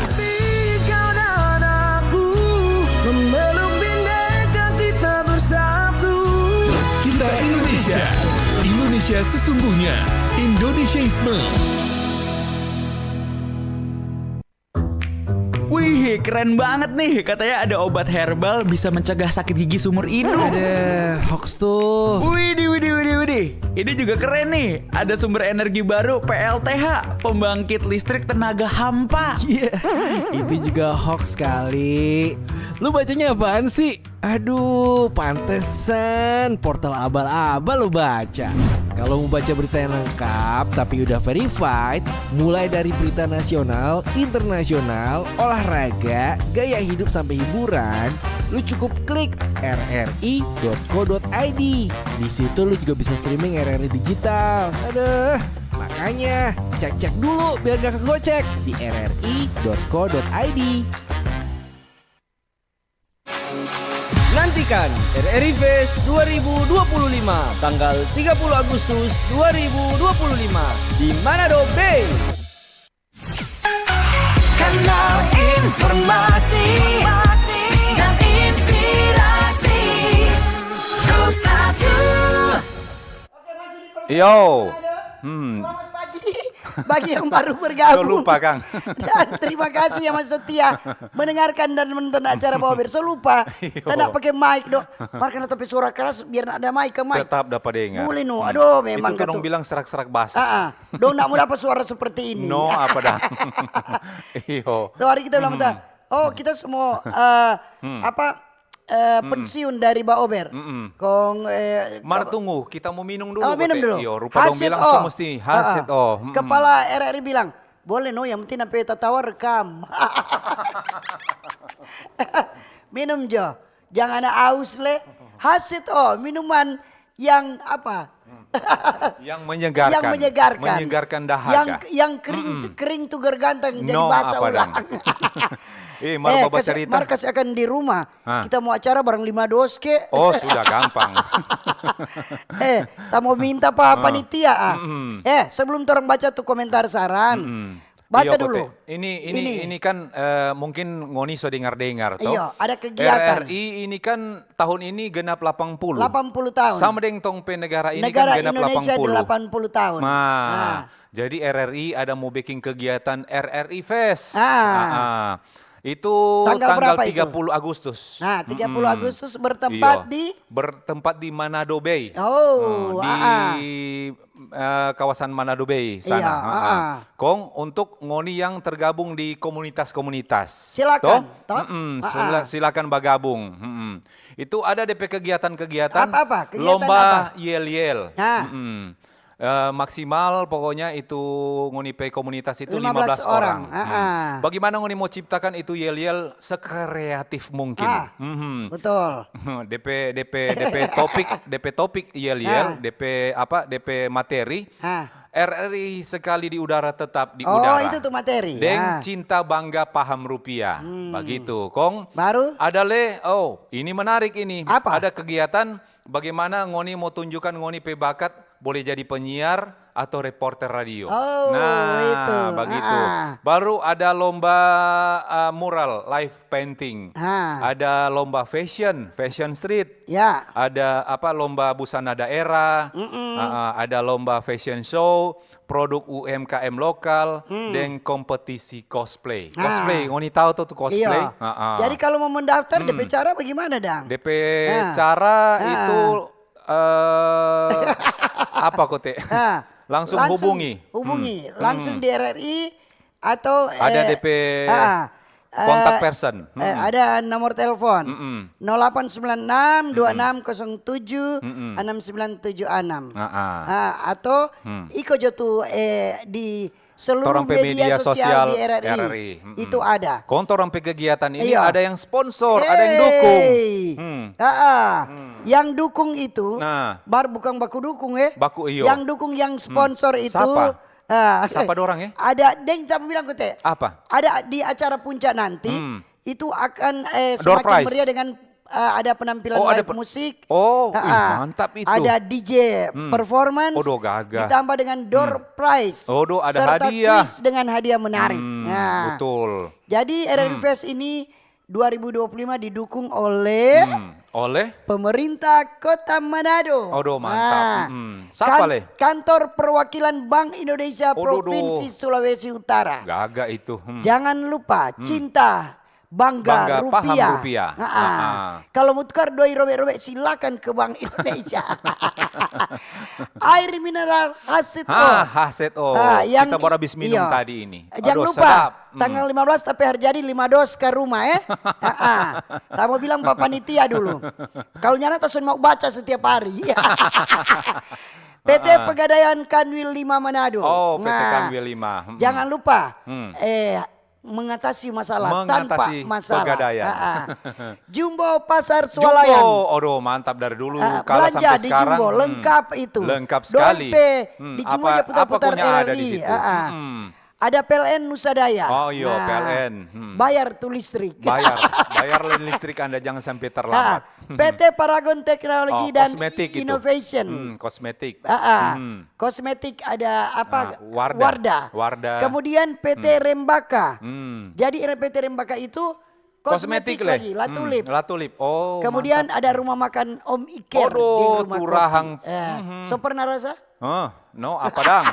Kita Indonesia, Indonesia sesungguhnya, Indonesiaisme. Wih, keren banget nih. Katanya ada obat herbal bisa mencegah sakit gigi seumur hidup. Ada hoax tuh. Widih, widih, widih, widih. Ini juga keren nih. Ada sumber energi baru, P L T H, pembangkit listrik tenaga hampa. Iya, itu juga hoax kali. Lu bacanya apaan sih? Aduh, pantesan portal abal-abal lo baca. Kalau mau baca berita yang lengkap tapi udah verified, mulai dari berita nasional, internasional, olahraga, gaya hidup sampai hiburan, lu cukup klik R R I dot co dot I D. Di situ lu juga bisa streaming R R I digital. Aduh, makanya cek-cek dulu biar gak kegocek di R R I dot co dot I D. Nantikan R R I Fest dua ribu dua puluh lima, tanggal tiga puluh Agustus dua ribu dua puluh lima, di Manado Bay. Kanal informasi dan inspirasi. Pro satu. Yo. Hmm. Selamat pagi bagi yang baru bergabung. So lupa, Kang. Dan terima kasih yang masih setia mendengarkan dan menonton acara Bober. So lupa. Iyo. Tanda pakai mic, dong. Mar karena tapi suara keras, biar ada mic ke mic. Tetap dapat dengar. Boleh, no. Hmm. Aduh, memang itu dong bilang serak-serak basah. Ah, ah. Dong ndak mau dapat suara seperti ini. No, apa dah? Iyo. Tuh hari kita bilang, oh, kita semua, eh, apa, eh, pensiun dari Ba Ober. Kong, eh, mar tunggu, kita mau minum dulu. Oh, minum dulu. Iyo, rupa dong bilang so mesti haset, oh. Kepala R R I bilang, "Boleh no, yang penting sampai tatawa rekam." Minum jo, jangan ada aus le. Haset, oh, minuman yang apa? Yang menyegarkan. Yang menyegarkan. Menyegarkan dahaga. Yang, yang kering, kering tu gergantang jadi basah ulang. Eh, mar kasi, mar kasi akan di rumah. Kita mau acara barang lima dos ke. Oh, sudah gampang. Eh, ta mau minta pa panitia, ah. Eh, sebelum torang baca tu komentar saran, baca dulu. Iyo, Bote. Ini, ini, ini kan, eh, mungkin ngoni so dengar-dengar, to? Iyo, ada kegiatan. R R I ini kan tahun ini genap delapan puluh. Delapan puluh tahun. Sama deng tong pe negara ini kan genap delapan puluh. Negara Indonesia delapan puluh tahun. Nah, jadi R R I ada mau bikin kegiatan R R I Fest. Ah. Ah, ah. Itu tanggal tanggal berapa itu? tiga puluh Agustus. Nah, tiga puluh Mm-mm. Agustus bertempat Iya. di Bertempat di Manado Bay. Oh, Hmm, di ah, ah. eh, kawasan Manado Bay sana. Iya, Ha-ha. ah, ah. Kong untuk ngoni yang tergabung di komunitas-komunitas. Silakan, Toh? toh? Mm-mm, Ah, sila- ah. Silakan bagabung. Mm-mm. Itu ada D P kegiatan-kegiatan Apa-apa? Kegiatan lomba apa? yel-yel. Ah. Mm-mm. Eh, maksimal pokoknya itu ngoni pe komunitas itu Lima belas lima belas orang. orang. Ah, Hmm. ah. Bagaimana ngoni mau ciptakan itu yel-yel sekreatif mungkin? Ah, Mhm. Betul. D P D P D P topik, D P topik yel-yel, Ah. D P apa, D P materi. Ah. R R I sekali di udara, tetap di Oh, udara. Itu tuh materi. Deng Ah. Cinta Bangga Paham Rupiah. Hmm. Begitu, kong. Baru? Ada le, oh, ini menarik ini. Apa? Ada kegiatan bagaimana ngoni mau tunjukkan ngoni pe bakat boleh jadi penyiar atau reporter radio. Oh, Nah, itu. Begitu. Ah. Baru ada lomba uh, mural, live painting. Ah. Ada lomba fashion, fashion street. Ya. Ada apa, lomba busana daerah. Mm-mm. Ah, ah, ada lomba fashion show, produk U M K M lokal, Hmm. deng kompetisi cosplay. Ah. Cosplay, ngoni tahu tuh, tuh cosplay? Iya. Ah, ah. Jadi kalau mau mendaftar, Hmm. D P cara bagaimana, Dang? D P Ah. Cara Ah. itu eh apa, Kote? Ah, Langsung hubungi. Hubungi Hmm. langsung Hmm. di R R I atau Ada eh, D P ah, eh, kontak person. eh, Hmm. Ada nomor telepon Mm-mm. nol delapan sembilan enam dua enam kosong tujuh enam sembilan tujuh enam. Ah, ah. Ah, atau Hmm. iko jo tu eh, di seluruh Torang pe media, media sosial sosial di R R I, R R I. Mm-mm. Itu ada. Kong torang pe kegiatan ini Iya. Ada yang sponsor, ada yang dukung. Hey. Hmm. Ah, ah. Yang dukung itu Nah. Bar bukan baku dukung eh. Baku, iyo. Yang dukung, yang sponsor itu Sapa? Ah, Sapa dorang, eh? Ada deng, tapi bilang, Kote. Apa? Ada di acara puncak nanti, Hmm. itu akan eh, Door semakin prize. Meriah dengan eh, ada penampilan Oh, ada live pe- musik. Oh, ih, Ah, ah. Mantap itu. Ada D J Hmm. Performance. Odo, gaga. Ditambah dengan door prize. Odo, ada serta hadiah. Kuis dengan hadiah menarik. Hmm, Nah, Betul. Jadi R R I Hmm. Fest ini dua ribu dua puluh lima didukung oleh Hmm. Oleh? Pemerintah Kota Manado. Odo, mantap. Nah, Hmm. Sapa, kan- Le? Kantor Perwakilan Bank Indonesia Odo, do. Provinsi Sulawesi Utara. Gaga itu. Hmm. Jangan lupa Hmm. cinta bangga, Bangga, paham rupiah. rupiah. Ha-ha. Ha-ha. Kalau mau tukar doi robek-robek, silakan ke Bank Indonesia. Air mineral H Z O. Ah, H Z O. Ah, yang Kita baru habis minum iya. Tadi ini. Jangan Aduh, lupa, sedap. Hmm. Tanggal lima belas tapi hari jadi lima dos ke rumah, eh. Ha-ha. Kita mau bilang pa panitia dulu. Kalau nyana ta so mau baca setiap hari. P T Ha-ha. Pegadaian Kanwil lima Manado. Oh, P T Nah, Kanwil lima. Hmm. Jangan lupa, Hmm. eh, mengatasi masalah Mengatasi tanpa masalah. pegadaian. Ha-ha. Jumbo Pasar Jumbo, Swalayan. Aduh, mantap dari dulu Ah, kala belanja sampai di sekarang. Jumbo, Hmm. Lengkap itu. Lengkap Dorang sekali. pe Hmm, di Jumbo apa- ja putar-putar apa konya ada di R R I. situ? Ah, ah. Hmm. Ada P L N Nusa Daya. Oh, iyo, Nah, P L N. Hmm. Bayar tu listrik. Bayar, bayar listrik Anda, jangan sampai Ah, terlambat. P T Paragon Teknologi Oh, dan kosmetik itu. Innovation. Hmm, kosmetik. Ah, ah. Hmm. Kosmetik ada apa? Ah, Wardah. Wardah. Wardah. Kemudian P T Rembaka. Hmm. Jadi P T Rembaka itu Kosmetik kosmetik le. lagi, La Tulip. Hmm, La Tulip. Oh, Kemudian mantap. Ada rumah makan Om Iker di Aduh, rumah turahang. Kopi. Eh, Mhm. So pernah rasa? Oh, no, apa dang?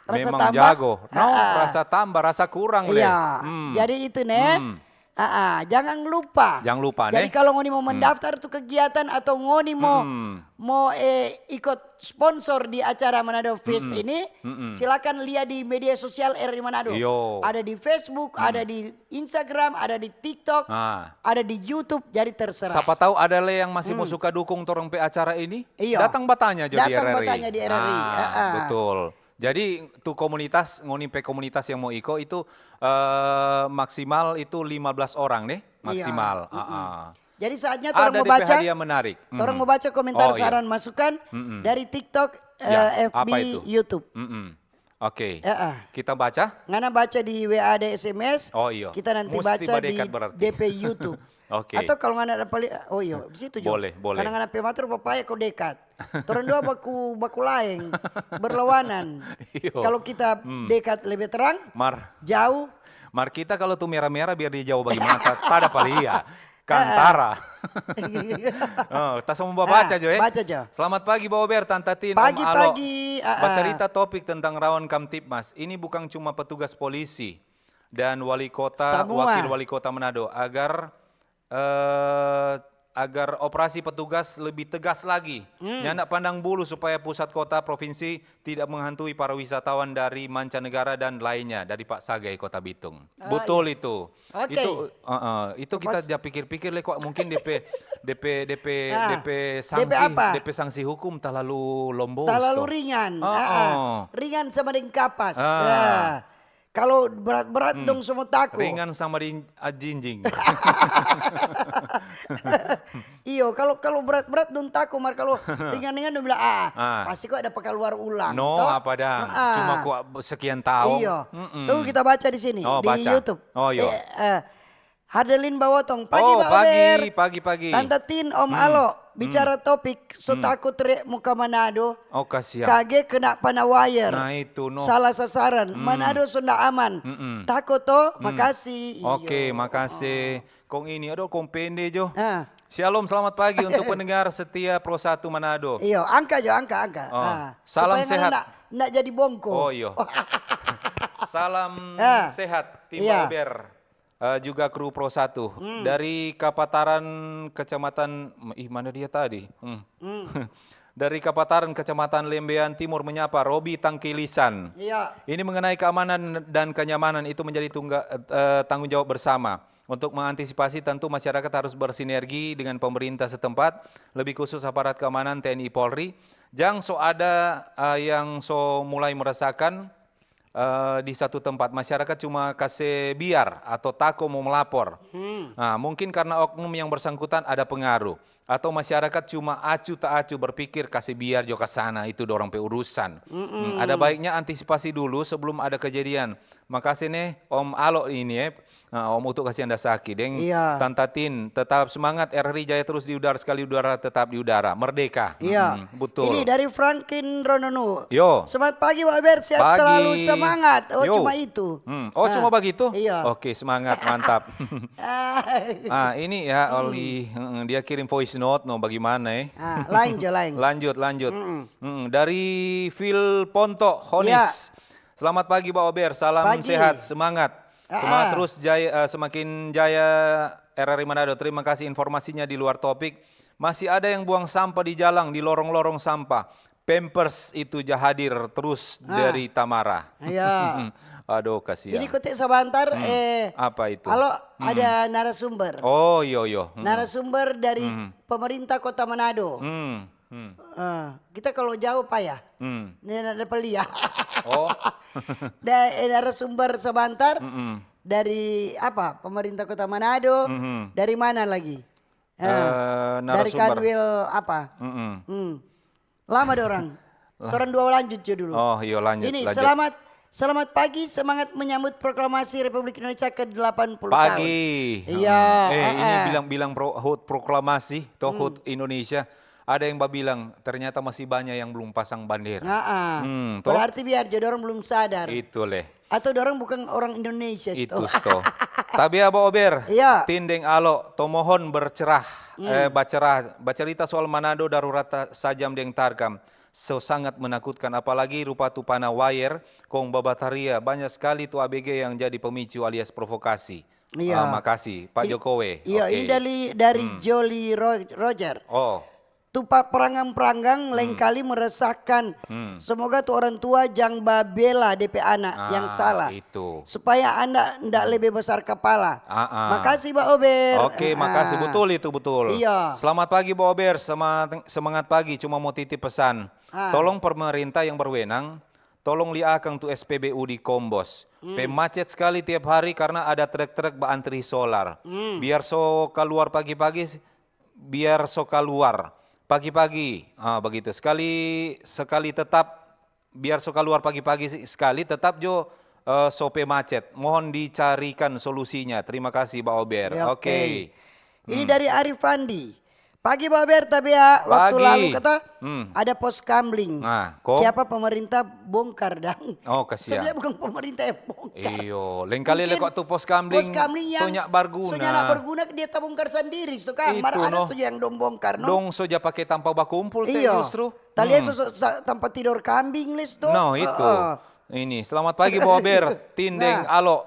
Rasa Memang tambah? Jago. No, Ah, ah. Rasa tambah, rasa kurang le. Iya. Hmm. Jadi itu nih. Hmm. Ah, ah, jangan lupa. Jangan lupa, Jadi nih. Kalau ngoni mau Hmm. Mendaftar tu kegiatan atau ngoni mau Hmm. mau eh, ikut sponsor di acara Manado Fest Mm-mm. ini, Mm-mm. Silakan lihat di media sosial R R I Manado. Iyo. Ada di Facebook, Hmm. ada di Instagram, ada di TikTok, Nah, ada di YouTube, jadi terserah. Siapa tahu ada le yang masih mau Hmm. suka dukung torang pe acara ini, Iyo. Datang batanya jo di Datang R R I. batanya di R R I. Ah, Ah, ah. Betul. Jadi tu komunitas, ngoni pe komunitas yang mau iko itu eh, maksimal itu lima belas orang deh, Iya. maksimal. Mm-mm. Ah, ah. Jadi saatnya Ada torang mau D P baca, hadiah menarik. torang Mhm. mau baca komentar, Oh, iya. Saran, masukan Mm-mm. Dari TikTok, Ya, eh, F B, apa itu? YouTube. Mm-mm. Oke. Eh, eh. Kita baca? Ngana baca di W A D S M S. Oh, iyo. Kita nanti Musti baca di badekat berarti. D P YouTube. Oke. Atau kalau ngana ada pali, oh iyo, di situ juga. Boleh, boleh. Karena ngana pe mator papaya ko dekat. Torang dua baku baku laeng, berlawanan. Iyo. Kalau kita Hmm. dekat lebih terang, Mar, jauh. Mar kita kalau tu merah-merah biar dia jauh bagaimana? Ta- Tada pali iya. Kantara. Oh, ta so mau baca Ah, jo, eh? Baca jo. Selamat pagi, Bober, Tanta Tin, Om Pagi, Alo. pagi, ah, ah. Bacarita topik tentang rawan Kamtibmas. Ini bukan cuma petugas polisi. dan wali kota, Samua. wakil wali kota Manado agar eh, agar operasi petugas lebih tegas lagi. Hmm. Nyanda pandang bulu supaya pusat kota provinsi tidak menghantui para wisatawan dari mancanegara dan lainnya dari Pak Sagai Kota Bitung. Ah, Betul itu. Oke. Itu, eh, eh, itu kita Pas- ja pikir-pikir le kok mungkin D P D P D P Ah, D P D P sanksi apa? D P sanksi hukum terlalu lombos Terlalu toh. ringan. Oh, Ah, ah. oh. Ringan sama dengan kapas. Ah. Ya. Kalau berat-berat Hmm. dong semua tako. Ringan sama di ah, jinjing. Iyo, kalau kalau berat-berat dong tako, mar kalau ringan-ringan dong bilang ah, Ah. pasti kok ada pakaluar ulang. No, Toh? apa dang? Ah. Cuma kok sekian tahun. Iyo. Mm-mm. Tuh kita baca di sini Oh, di baca. YouTube. Oh, iyo. Eh, eh, Hadelin Bawotong, pagi Oh, Pak pagi, Ober. pagi, pagi. Tanta Tin, Om Hmm. Alo, Hmm. bicara topik so Hmm. tako tre muka Manado. Oh, kasihan. Kage kena pana wire. Nah, itu no. Salah sasaran. Hmm. Manado so nda aman. Mm-mm. Tako to, Hmm. makasih. Iyo. Oke, makasih. Kong ini, aduh, kong pende jo. Ah. Shalom, selamat pagi untuk pendengar setia Pro Satu Manado. Iyo, angka jo, angka, angka. Oh, Ah, salam supaya sehat. Nda, nda jadi bongko. Oh, iyo. Salam Ah, sehat, tim iya. Bauber. Eh, juga kru Pro Satu. Hmm. Dari Kapataran, Kecamatan, ih, mana dia tadi? Hmm. Hmm. Dari Kapataran, Kecamatan Lembean Timur menyapa Robi Tangkilisan. Iya. Ini mengenai keamanan dan kenyamanan itu menjadi tungga-, eh, tanggung jawab bersama. Untuk mengantisipasi, tentu masyarakat harus bersinergi dengan pemerintah setempat, lebih khusus aparat keamanan T N I Polri. Jang so ada, eh, yang so mulai meresahkan, eh, di satu tempat, masyarakat cuma kase biar atau tako mo melapor. Hmm. Nah, mungkin karena oknum yang bersangkutan ada pengaruh, atau masyarakat cuma acu ta acu berpikir kase biar jo ka sana, itu dorang pe urusan. Hmm, ada baiknya antisipasi dulu sebelum ada kejadian. Makase ne, Om Alo ini, eh. Nah, Om Utu kasihan da saki, deng. Iya. Tanta Tin, tetap semangat, R R I jaya terus di udara, sekali udara tetap di udara. Merdeka. Iya. Mm-mm, betul. Ini dari Franklin Rononu. Yo. Selamat pagi, Pak Ber. Sehat Pagi. selalu, semangat. Oh, Yo. cuma itu. Hmm. Oh, Nah. cuma begitu? Iya. Oke, semangat, mantap. Ah. Ah, ini ya, Oli, heeh, dia kirim voice note, no, bagaimana, eh? Ah, lain jo, lain. Lanjut, lanjut. Mm-mm. Mm, dari Phil Ponto, Honis. Ya. Selamat pagi, Pak Ober. Salam Pagi. sehat, semangat. Ah, Semangat ah. terus, jaya, eh, semakin jaya R R I Manado. Terima kasih informasinya di luar topik. Masih ada yang buang sampah di jalang, di lorong-lorong sampah. Pampers itu ja hadir terus Ah. dari Tamara. Iya. Aduh, kasihan. Ini kote sabantar, Hmm. eh, Apa itu? Alo, Hmm. ada narasumber. Oh, iyo, iyo. Hmm. Narasumber dari Hmm. pemerintah Kota Manado. Hmm. Hmm. Eh, kita kalau jauh, Pak, ya? Hmm. Ini ada pelia. Oh. Da-, eh, narasumber sabantar Mm-mm. dari apa? Pemerintah Kota Manado. Mhm. Dari mana lagi? Eh, Eh, dari narasumber. Kanwil apa? Mm-mm. Hmm. Lama dorang. Torang dua lanjut jo dulu. Oh, iyo, lanjut, Ini lanjut. Selamat, selamat pagi, semangat menyambut proklamasi Republik Indonesia ke delapan puluh tahun. Pagi. Iya, Eh, ini heeh. bilang-bilang pro, HUT proklamasi, toh Hmm. HUT Indonesia. Ada yang babilang, ternyata masih banyak yang belum pasang bandera. Heeh. Hmm, toh? Berarti biar jo dorang belum sadar. Itu leh. Atau dorang bukan orang Indonesia, Itu sto. sto. Tapi Aba Ober, Iya. Tin deng Alo, to mohon bercerah, Hmm. eh, bacerah, bacerita soal Manado darurat ta-, sajam deng tarkam. So sangat menakutkan, apalagi rupa tu pana wayer, kong babataria, banyak sekali tu A B G yang jadi pemicu alias provokasi. Iya. Ah, makasih, Pak Ini- Jokowi. Iya, Oke. ini dari, dari Hmm. Jolly Ro-, Roger. Oh. Tu pa-, peranggang-peranggang lain kali meresahkan. Hmm. Semoga tu orang tua jang babela depe anak Ah, yang salah. Itu. Supaya anda ndak lebih besar kepala. Ah, ah. Makasih, Ba Ober. Oke, Ah, makasih. ah. Betul itu, betul. Iya. Selamat pagi, Ba Ober. Semangat, semangat pagi. Cuma mau titip pesan. Ah. Tolong pemerintah yang berwenang, tolong lia akang tu S P B U di Kombos. Hmm. Pe macet sekali tiap hari karena ada truk-truk baantri solar. Hmm. Biar so kaluar pagi-pagi, biar so kaluar pagi-pagi. Ah, begitu. Sekali, sekali tetap, biar so kaluar pagi-pagi si-, sekali, tetap jo, eh, so pe macet. Mohon dicarikan solusinya. Terima kasih, Ba Ober. Ya, Oke. oke. Ini dari Arifandi. Pagi, Ba Ober, tapi ya, waktu Pagi. lalu kata Hmm. ada pos kamling. Nah, kong? Siapa pemerintah bongkar, dang? Oh, kasihan. Sebenarnya bukan pemerintah yang bongkar. Iyo, leng kali le Mungkin kok tu pos kamling, pos kamling yang so nyak barguna. So nyak barguna, dia tabongkar sendiri, so kan. Itu, Mar ada no. so yang dong bongkar, no? Dong so ja pake tampa bakumpul te Iyo. justru. Talia Hmm. so, so, sa-, tampa tidor kambing, les, to? No, itu. Heeh. Ini, selamat pagi, Ba Ober. Tin deng Nah. Alo.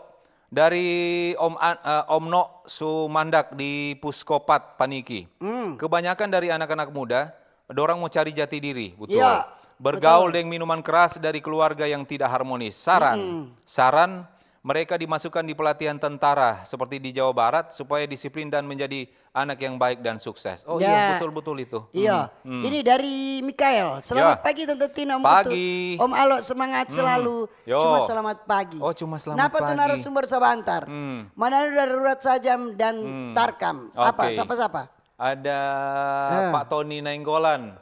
Dari Om An-, eh, Om No Sumandak di Puskopat, Paniki. Hmm. Kebanyakan dari anak-anak muda, dorang mau cari jati diri, betul. Iya, Bergaul betul. deng minuman keras dari keluarga yang tidak harmonis. Saran, Mm-mm. saran mereka dimasukkan di pelatihan tentara seperti di Jawa Barat supaya disiplin dan menjadi anak yang baik dan sukses. Oh Ya. iya, betul-betul itu. Iya, Hmm, hmm. ini dari Mikael. Selamat Ya. Pagi Tante Tin, Om Pagi. Utu. Om Alo, semangat Hmm. Selalu. Yo. Cuma selamat pagi. Oh, cuma selamat Napa tu pagi. Narasumber sabantar? Hmm. Mana darurat Sajam dan Hmm. Tarkam? Apa? Oke. Siapa-siapa? Ada Ah. Pak Tony Nainggolan,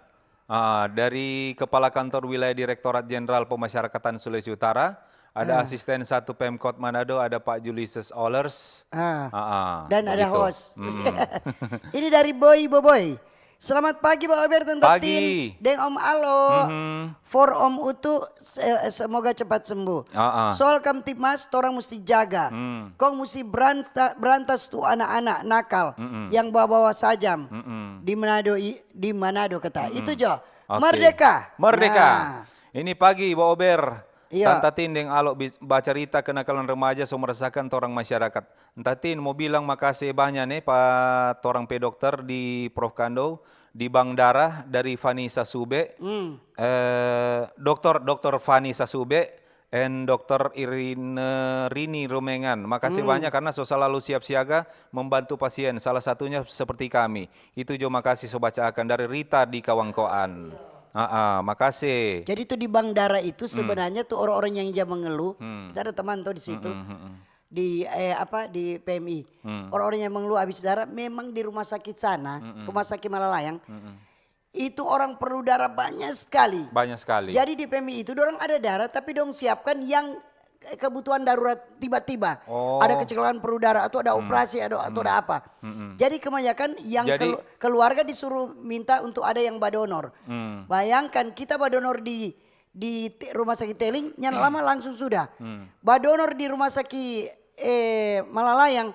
ah, dari Kepala Kantor Wilayah Direktorat Jenderal Pemasyarakatan Sulawesi Utara. Ada Ah. Asisten Satu Pemkot Manado, ada Pak Julius Ohlers. Ah. Ah, ah, Dan ada begitu. Host. Mm-mm. Ini dari Boy Boboy. Selamat pagi, Ba Ober, Tante Pagi. Tin, deng Om Alo. Mhm. For Om Utu, se- semoga cepat sembuh. Ah, ah. Soal Kamtibmas, torang musti jaga. Hmm. Kong musti beranta- berantas tu anak-anak nakal Mm-mm. yang bawa-bawa sajam Mm-mm. di Manado, i- di Manado kata. Mm-mm. Itu jo. Oke. Merdeka. Merdeka. Nah. Ini pagi, Ba Ober. Iya. Tanta Tin deng Alo bis- bacarita kenakalan remaja so meresahkan torang masyarakat. Tanta Tin mo bilang makase banya ne pa torang pe dokter di Prof Kando, di Bang Dara dari Fani Sasube, Hmm. eh, dokter, dokter Fani Sasube, and dokter Irine Rini Rumengan. Makase Hmm. banya karna so salalu siap siaga membantu pasien, salah satunya seperti kami. Itu jo makase so baca akan dari Rita di Kawangkoan. Ah, ah, makase. Jadi tu di Bang Dara itu sebenarnya tu orang-orang yang ja mengeluh. Hmm. Kita ada teman tuh di situ. Mm-mm, mm-mm. Di eh, apa di P M I. Hmm. Orang-orang yang mengeluh habis darah memang di rumah sakit sana, Mm-mm. rumah sakit Malalayang. Mm-mm. Itu orang perlu darah banyak sekali. Banyak sekali. Jadi di P M I itu orang ada darah tapi dong siapkan yang eh, kebutuhan darurat tiba-tiba. Oh. Ada kecelakaan perlu darah atau ada operasi atau, atau ada apa. Mm-mm. Jadi kebanyakan yang Jadi kelu- keluarga disuruh minta untuk ada yang badonor. Hmm. Bayangkan kita badonor di di te- rumah sakit Teling, nyanda lama langsung sudah. Hmm. Badonor di rumah sakit eh, Malalayang,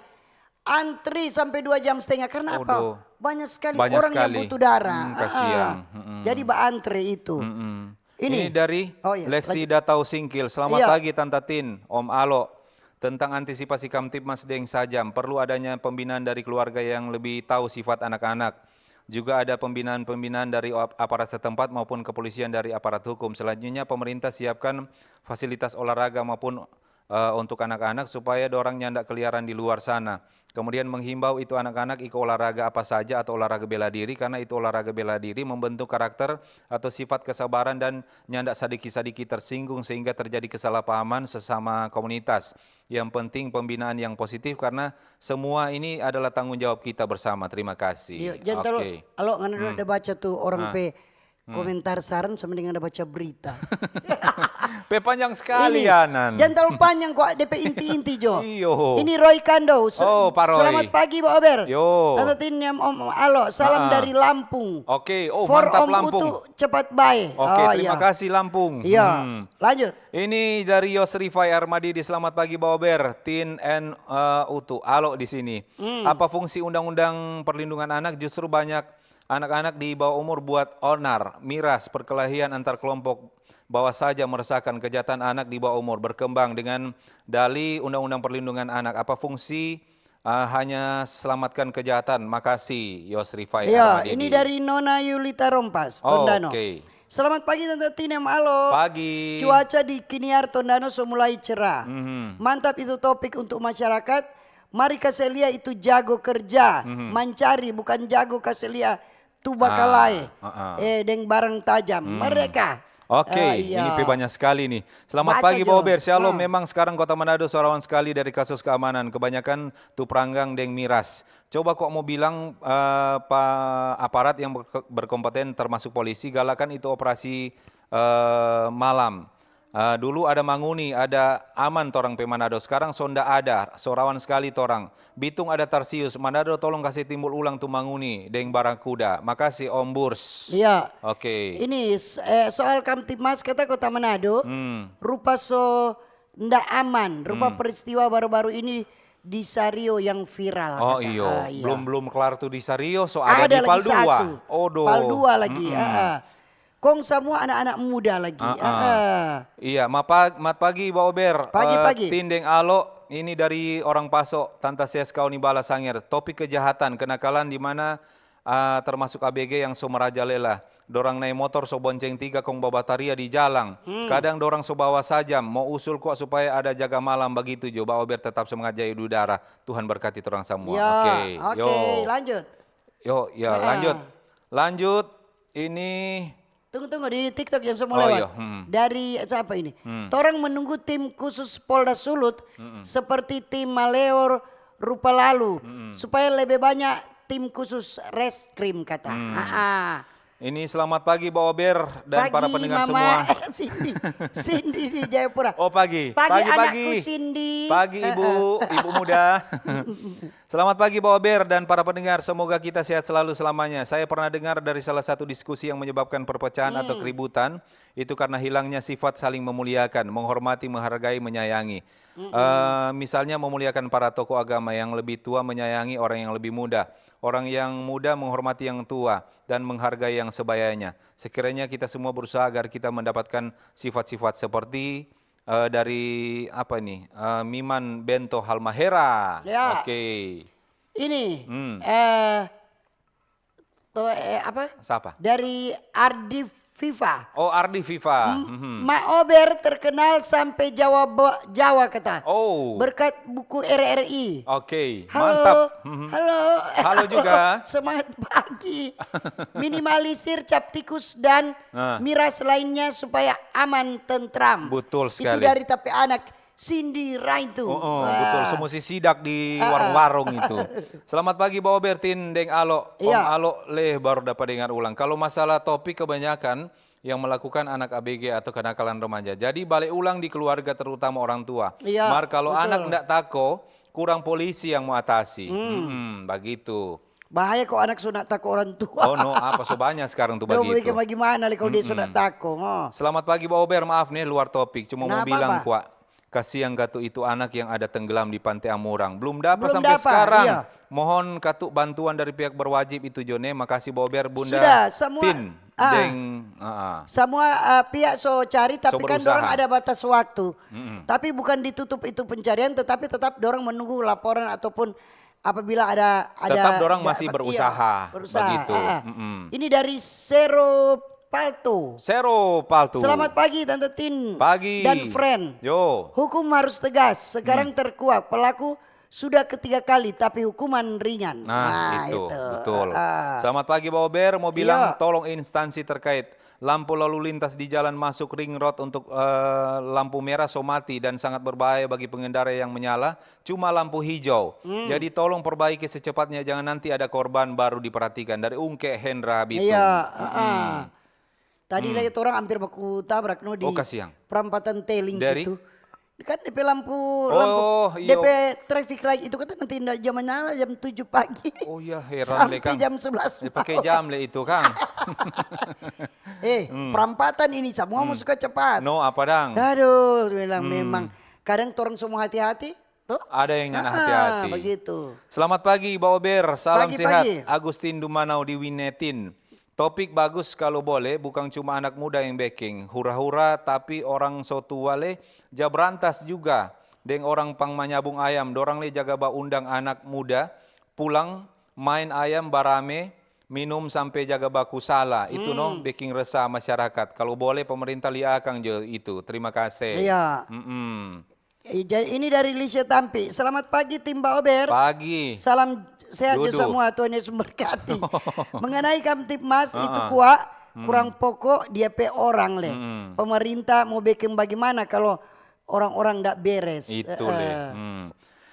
antri sampai dua jam setengah. Karena apa? Aduh. Banyak sekali Banyak orang yang sekali. butuh darah. Hmm, Ah, kasihan. ah. Mm-mm. Jadi baantre itu. Mm-mm. Ini. Ini dari Oh, iya, Lexi lanjut. Datau Singkil. Selamat Iya. Pagi Tanta Tin, Om Alo. Tentang antisipasi Kamtibmas deng Sajam, perlu adanya pembinaan dari keluarga yang lebih tahu sifat anak-anak. Juga ada pembinaan-pembinaan dari ap- aparat setempat maupun kepolisian dari aparat hukum. Selanjutnya, pemerintah siapkan fasilitas olahraga maupun, eh, untuk anak-anak supaya dorang nyanda keliaran di luar sana. Kemudian menghimbau itu anak-anak iko olahraga apa saja atau olahraga bela diri, karena itu olahraga bela diri membentuk karakter atau sifat kesabaran dan nyanda sadiki-sadiki tersinggung sehingga terjadi kesalahpahaman sesama komunitas. Yang penting pembinaan yang positif karena semua ini adalah tanggung jawab kita bersama. Terima kasih. Iya, jangan terlalu, Oke. kalau ngana udah baca tuh orang Ah. pe komentar saran sama dengan ada baca berita. Pe panjang sekali Ini, ya, Nan. Jangan terlalu panjang kok, D P inti-inti jo. Iyo. Ini Roy Kando. Se- Oh, Pak Roy. Selamat pagi, Ba Ober. Yo. Tante Tin, Om, Om Alo, salam Ah, ah. dari Lampung. Oke, oh, For mantap Om Lampung. Utu, cepat bae. Oke, Oh, terima iya. kasih Lampung. Iya, Hmm. lanjut. Ini dari Yosrifai Armadi di Selamat Pagi Ba Ober, Tin and, eh, Utu, Alo di sini. Hmm. Apa fungsi Undang-Undang Perlindungan Anak justru banyak anak-anak di bawah umur buat onar, miras, perkelahian antar kelompok, bawa saja meresahkan kejahatan anak di bawah umur berkembang dengan dali Undang-Undang Perlindungan Anak. Apa fungsi, eh, hanya selamatkan kejahatan? Makasih, Yosrifai Iya, Armadi ini di dari Nona Yulita Rompas, Oh, Tondano. oke. Selamat pagi Tante Tin, Om Alo. Pagi. Cuaca di Kiniar Tondano so mulai cerah. Mhm. Mantap itu topik untuk masyarakat. Mari kase lia itu jago kerja, Mhm. mancari, bukan jago kase lia tu bakalae. Ah, ah, ah. Eh, deng barang tajam. Hmm. Mereka. Oke, Ah, iya. ini pe banyak sekali nih. Selamat Baca pagi, jo. Ba Ober. Shalom, Ah. memang sekarang Kota Manado so rawan sekali dari kasus keamanan. Kebanyakan tu pranggang deng miras. Coba kok mau bilang, eh, pa aparat yang berke-, berkompeten termasuk polisi, galakan itu operasi, eh, malam. Eh, dulu ada manguni, ada aman torang pe Manado. Sekarang so nda ada, so rawan skali torang. Bitung ada tarsius, Manado tolong kase timbul ulang tu manguni deng barakuda. Makase Om Burs. Iya. Oke. Ini s- eh, soal Kamtibmas kata Kota Manado, Hmm. rupa so nda aman. Rupa Hmm. peristiwa baru-baru ini di Sario yang viral. Oh Kata. iyo, Ah, iya. belum belum kelar tu di Sario, so ada, Ada di lagi Pal dua. Satu. Odoh. Pal dua lagi. Mm-mm. Ah, ah. Kong samua anak-anak muda lagi. Ah, ah. Ah, ah. Iya, mat pag-, mat pagi Ba Ober. Pagi, Eh, pagi. Tin deng Alo, Ini dari orang Paso, Tanta Ses Kaoni Bala Sanger. Topik kejahatan, kenakalan di mana, ah, termasuk A B G yang so merajalela. Dorang nae motor so bonceng tiga kong babataria di jalang. Hmm. Kadang dorang so bawa sajam, mo usul kwa supaya ada jaga malam bagitu jo. Ba Ober tetap semangat jayu di udara. Tuhan berkati torang samua. Ya, oke, oke, yo. Lanjut. Yo, ya, ah, lanjut. Lanjut, ini Tunggu, tunggu, di TikTok yang semua lewat. Oh, iya, hmm. Dari, siapa ini? Hmm. Torang menunggu tim khusus Polda Sulut seperti tim Maleor rupa lalu, supaya lebih banyak tim khusus reskrim, kata. Hmm. Ah, ah. Ini selamat pagi, Ba Ober dan para pendengar semua. Pagi, Mama. Cindy. Cindy di Jayapura. Oh, pagi. Pagi, pagi, anakku Cindy. Pagi, Ibu, Ibu muda. Selamat pagi, Ba Ober dan para pendengar. Semoga kita sehat selalu selamanya. Saya pernah dengar dari salah satu diskusi yang menyebabkan perpecahan atau keributan, itu karena hilangnya sifat saling memuliakan, menghormati, menghargai, menyayangi. Eh, misalnya memuliakan para tokoh agama yang lebih tua, menyayangi orang yang lebih muda, orang yang muda menghormati yang tua, dan menghargai yang sebayanya. Sekiranya kita semua berusaha agar kita mendapatkan sifat-sifat seperti, eh, dari, apa ini, eh, Miman Bento Halmahera. Ya. Oke. Ini, hmm, eh, to-, eh, apa? Siapa? Dari Ardi Viva. Oh, Ardi Viva. M-, mhm. Ma Ober terkenal sampe Jawa bo-, Jawa kata. Oh. Berkat buku R R I. Oke, halo, mantap. Mhm. Halo. Halo juga. Semangat pagi. Minimalisir cap tikus dan, nah, miras lainnya supaya aman, tentram. Betul sekali. Itu dari tapi anak. Sindiran tu. Oh, oh, betul. Semua si sidak di warung-warung itu. Selamat pagi, Ba Ober, Tin deng Alo. Om Alo leh baru dapa dengar ulang. Kalau masalah topik, kebanyakan yang melakukan anak A B G atau kenakalan remaja. Jadi bale ulang di keluarga, terutama orang tua. Iya, mar kalau anak ndak tako, kurang polisi yang mau atasi. Hmm, bagitu. Bahaya kok anak so ndak tako orang tua. Oh no, apa so banyak sekarang tu bagitu. Bagimana le kalau dia so ndak tako, ngo? Selamat pagi, Ba Ober. Maaf nih, luar topik. Cuma mau bilang kwa. Kasiang katu itu anak yang ada tenggelam di Pante Amurang. Belum dapa sampe skarang. Iya. Mohon katu bantuan dari pihak berwajib itu jo ne. Makasih, Ba Ober, Bunda. Sudah, semua, Tin, ah, deng, ah, ah. Semua, ah, pihak so cari, tapi kan dorang ada batas waktu. Mm-mm. Tapi bukan ditutup itu pencarian, tetapi tetap dorang menunggu laporan ataupun apabila ada, ada. Tetap dorang masih berusaha, begitu. Ah, ah. Mm-mm. Ini dari Sero Paltu. Sero Paltu. Selamat pagi, Tante Tin. Pagi. Dan friend. Yo. Hukum harus tegas. Sekarang terkuak pelaku sudah ketiga kali, tapi hukuman ringan. Nah, itu, betul. Ah. Selamat pagi, Ba Ober. Mau bilang, tolong instansi terkait. Lampu lalu lintas di jalan masuk ring road untuk, eh, lampu merah so mati dan sangat berbahaya bagi pengendara yang menyala. Cuma lampu hijau. Hmm. Jadi tolong perbaiki secepatnya, jangan nanti ada korban baru diperhatikan. Dari Ungke Hendra Bitung. Iya, ah. Tadi lagi torang hampir baku tabrak no di, oh, kasiang, perampatan Teling situ. Kan depe lampu, oh, lampu, iyo, depe traffic light itu kata nanti nda jam nyala jam tujuh pagi. Oh iya, heran le, Kang. Sampe jam sebelas malam. Eh, pake jam le itu, Kang. Eh, perampatan ini samua mo suka cepat. No, apa dang? Aduh, bilang memang. Kadang torang so mo hati-hati, Tuh. Ada yang nyanda hati-hati. Begitu. Selamat pagi, Ba Ober. Salam sehat. Pagi, pagi. Agustin Dumanau di Winetin. Topik bagus, kalu bole, bukang cuma anak muda yang beking. Hura-hura, tapi orang so tua le, ja brantas juga. Deng orang pang manyabung ayam, dorang le jaga baundang anak muda, pulang main ayam barame, minum sampe jaga baku sala. Itu no, beking resah masyarakat. Kalu bole, pemerintah lia akang jo itu. Terima kasih. Iya. Mm-mm. Eh, ja-, ini dari Lise Tampi. Selamat pagi, tim Ba Ober. Pagi. Salam sehat jo samua, Tuhan Yesus memberkati. Mengenai Kamtibmas itu kwa, kurang poko dia pe orang le. Pemerintah mo beking bagimana kalo orang-orang ndak beres? Itu le.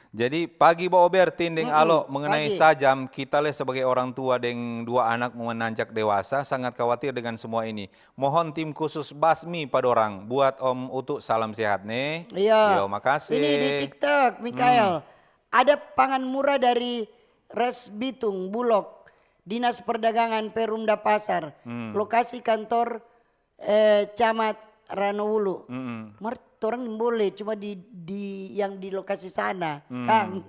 Jadi, pagi Ba Ober, Tin deng Alo, mengenai sajam, kita le sebagai orang tua deng dua anak mo menanjak dewasa, sangat khawatir dengan semua ini. Mohon tim khusus basmi pa dorang. Buat Om Utu, salam sehat ne. Iya. Yo, makasih. Ini di TikTok, Mikael. Ada pangan murah dari Res Bitung, Bulog, Dinas Perdagangan Perumda Pasar. Lokasi kantor, eh, Camat Ranowulu. Mar Torang boleh cuma di, di yang di lokasi sana, Kang.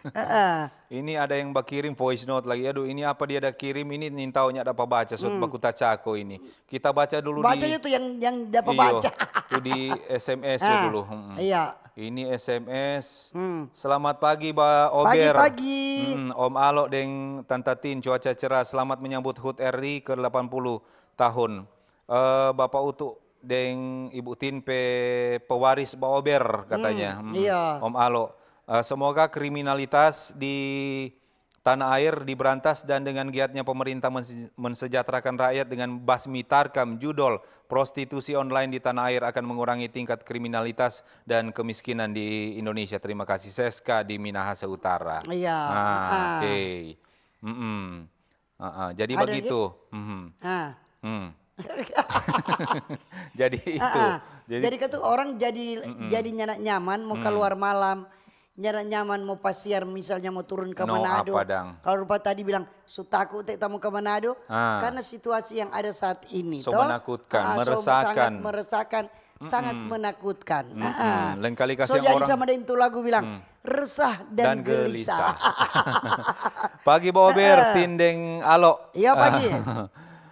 Heeh. Ini ada yang bakirim voice note lagi. Aduh, ini apa dia ada kirim? Ini nintau nya dapa baca, so baku tacako ini. Kita baca dulu Baca di itu yang yang dapat iyo, baca. Tu di S M S tu Ah, dulu. Mm-mm. Iya. Ini S M S. Hmm. Selamat pagi, Ba Ober. Pagi-pagi. Mm, Om Alo deng Tanta Tin, cuaca cerah. Selamat menyambut hud R I ke delapan puluh tahun. Eh, Bapak Utu deng Ibu Tin pe pewaris Ba Ober katanya. Hmm, Mm, iya. Om Alo. Eh, semoga kriminalitas di tanah air diberantas dan dengan giatnya pemerintah mense- mensejahterakan rakyat dengan basmi Tarkam judul Prostitusi Online di Tanah Air akan mengurangi tingkat kriminalitas dan kemiskinan di Indonesia. Terima kasih, Seska di Minahasa Utara. Iya, Ah, ah. Oke. Mm-mm. Ah, ah. Jadi Ada lagi? Begitu. Mhm. Ah. Hmm. Jadi itu. Ah, ah. Jadi, Jadi kan tuh orang jadi jadi nyanda nyaman mau keluar malam, nyanda nyaman mau pasiar, misalnya mau turun ke No, Manado. apa dang? Kalau rupa tadi bilang su taku te tamu ke Manado, Ah. Karena situasi yang ada saat ini So toh, menakutkan, ah, so meresahkan. Sangat meresahkan, sangat menakutkan. Mm-mm. Ah, ah. Lain kali So kasihan jadi orang. Sama deng tu lagu bilang resah dan, gelisah. Pagi Bober, Tin deng Alo. Iya, pagi.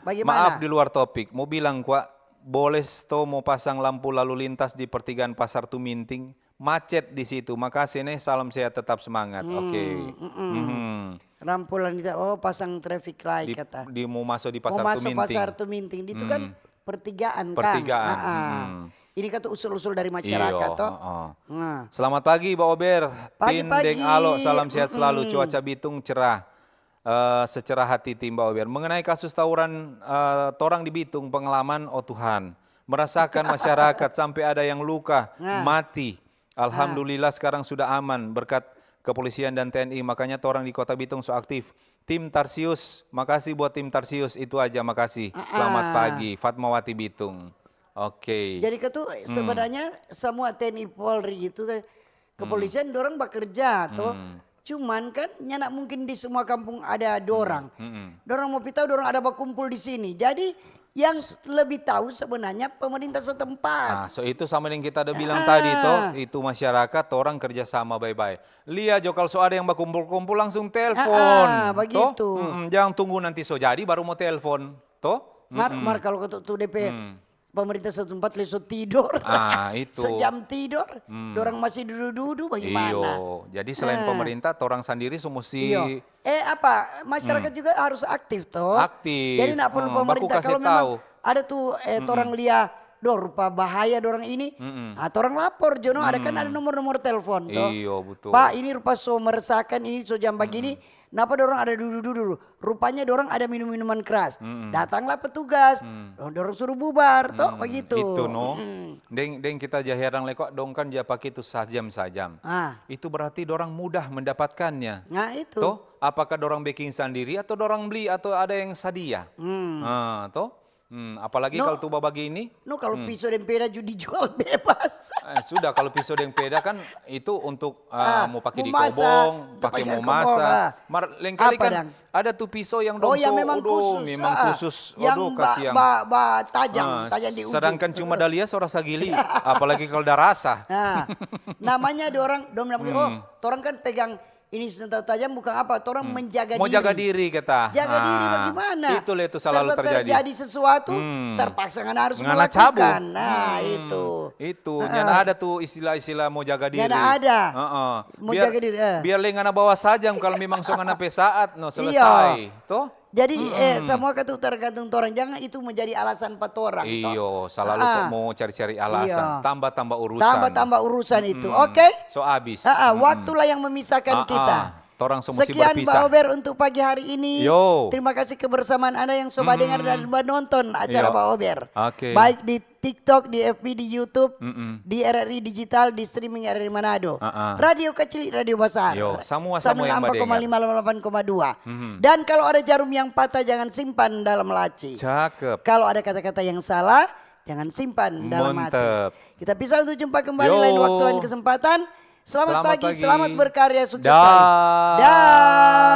Bagaimana? Maaf di luar topik, mau bilang kwa, boleh sto mau pasang lampu lalu lintas di pertigaan Pasar Tuminting? Macet di situ. Makasih nih, salam sehat, tetap semangat. Oke. Mm-mm. Mhm. Rampulan itu, oh, pasang traffic light Di, kata. di mau masuk di Mau Pasar masuk Tuminting. Pasar Tuminting itu kan Hmm. pertigaan, Kang. Pertigaan, Ah, ah. mm-mm. Ini kan tuh usul-usul dari masyarakat Iyo, toh. heeh. Nah. Selamat pagi, Ba Ober. Tin Pagi-pagi. deng Alo, salam sehat selalu. Mm-mm. Cuaca Bitung cerah. Eh, secerah hati, Tin, Ba Ober. Mengenai kasus tawuran, eh, torang di Bitung, pengalaman, oh Tuhan, merasakan masyarakat sampai ada yang luka, Nah. mati. Alhamdulillah, sekarang sudah aman berkat kepolisian dan T N I. Makanya torang di Kota Bitung so aktif. Tim Tarsius, makasih buat tim Tarsius. Itu aja, makasih. Selamat Ah. Pagi, Fatmawati Bitung. Oke. Jadi itu sebenarnya semua T N I Polri itu teh, kepolisian dorang bekerja toh. Hmm. Cuman kan nyanda mungkin di semua kampung ada dorang. Mm-mm. Dorang mau pi tau dorang ada bakumpul di sini. Jadi yang lebih tahu sebenarnya pemerintah setempat. Nah, so itu sama yang kita ada bilang Ah. Tadi toh, itu masyarakat, orang kerja sama bae-bae. Lia jo, kalau so ada yang bakumpul-kumpul, langsung telpon. Ah, ah, Toh? begitu. Mm-mm, jangan tunggu nanti so jadi baru mau telpon. Toh? Mar, Mm-mm. mar kalau tu, tu D P Hmm. pemerintah setempat le so tidor. Ah, itu. Sejam tidor, Hmm. dorang masih dudu-dudu bagaimana? Iyo, jadi selain Ah. pemerintah, torang sendiri so musti Iyo. Eh apa, masyarakat juga harus aktif toh. Aktif. Jadi ndak perlu Hmm, baku pemerintah. kasih Kalau memang tahu. Ada tu eh, torang lia, dor rupa bahaya dorang ini. Mm-mm. Ah, torang lapor jo no, ada kan ada nomor-nomor telepon toh. Iyo, betul. Pak, ini rupa so meresahkan, ini so jam bagini. Napa dorang ada dudu-dudu? Rupanya dorang ada minum-minuman keras. Datanglah petugas, dorang suruh bubar toh, begitu. Itu no. Mm-mm. Deng, deng kita ja heran leko, dong kan ja pake itu sajam-sajam. Ah. Itu berarti dorang mudah mendapatkannya. Nah, itu. Toh, apakah dorang beking sandiri atau dorang beli atau ada yang sadia? Hmm. Ah, toh? Hmm, apalagi No. Kalau tu babagini, No, kalau piso deng peda ju dijual bebas. eh, sudah kalau piso deng peda kan itu untuk Ah, ah, mau pakai di mau masak, kobong, untuk pakai pakai mau kobong, masak. Ah. Mar, lengkali Apa kan dang? Ada tu piso yang Oh, dong yang so, memang aduh, khusus, memang ah. khusus. Yang Aduh, ba, kasihan. ba, ba tajam, Ah, tajam di ujung. Sedangkan cuma dalia so rasa gili, apalagi kalau darasa. Nah, namanya dorang, dong bilang begini, oh, Hmm. torang kan pegang ini senjata tajam bukan apa, torang menjaga Mau diri. Jaga diri kita. Jaga diri Ah, bagaimana? Itu le tu selalu Serta terjadi. Terjadi sesuatu, Hmm. Terpaksa ngana harus Ngana melakukan. cabut. Nah, Hmm, itu. Itu, Heeh. nyanda ada tu istilah-istilah mau jaga diri. Nyanda ada. Heeh. Mau Biar, jaga diri, eh. Biar le ngana bawa sajam kalau memang so ngana pe saat, no Iya. selesai. Toh? Jadi eh, semua itu tergantung orang. Jangan itu menjadi alasan pa torang. Toh? Iyo, selalu Ah. kok mau cari-cari alasan, Iya. tambah-tambah urusan. Tambah-tambah urusan itu. Mm-mm. Oke? So abis. Ah, ah, Mm-mm. Waktulah yang memisahkan Ah, kita. ah. Torang so musti Sekian berpisah. Ba Ober untuk pagi hari ini. Yo. Terima kasih kebersamaan Anda yang so badengar dan menonton acara Yo. Ba Ober. Oke. Baik di TikTok, di F B, di YouTube, Mm-mm. di R R I Digital, di streaming R R I Manado. Ah, ah. Radio kecil, radio besar. Yo, samua-samua yang Sembilan puluh enam koma lima, badengar. delapan koma dua. Mhm. Dan kalau ada jarum yang patah, jangan simpan dalam laci. Cakep. Kalau ada kata-kata yang salah, jangan simpan dalam hati. Mantap. Kita pisah untuk jumpa kembali Yo. Lain waktu, lain kesempatan. Selamat, Selamat pagi, pagi. Selamat berkarya, sukses Dah. selalu. Dah.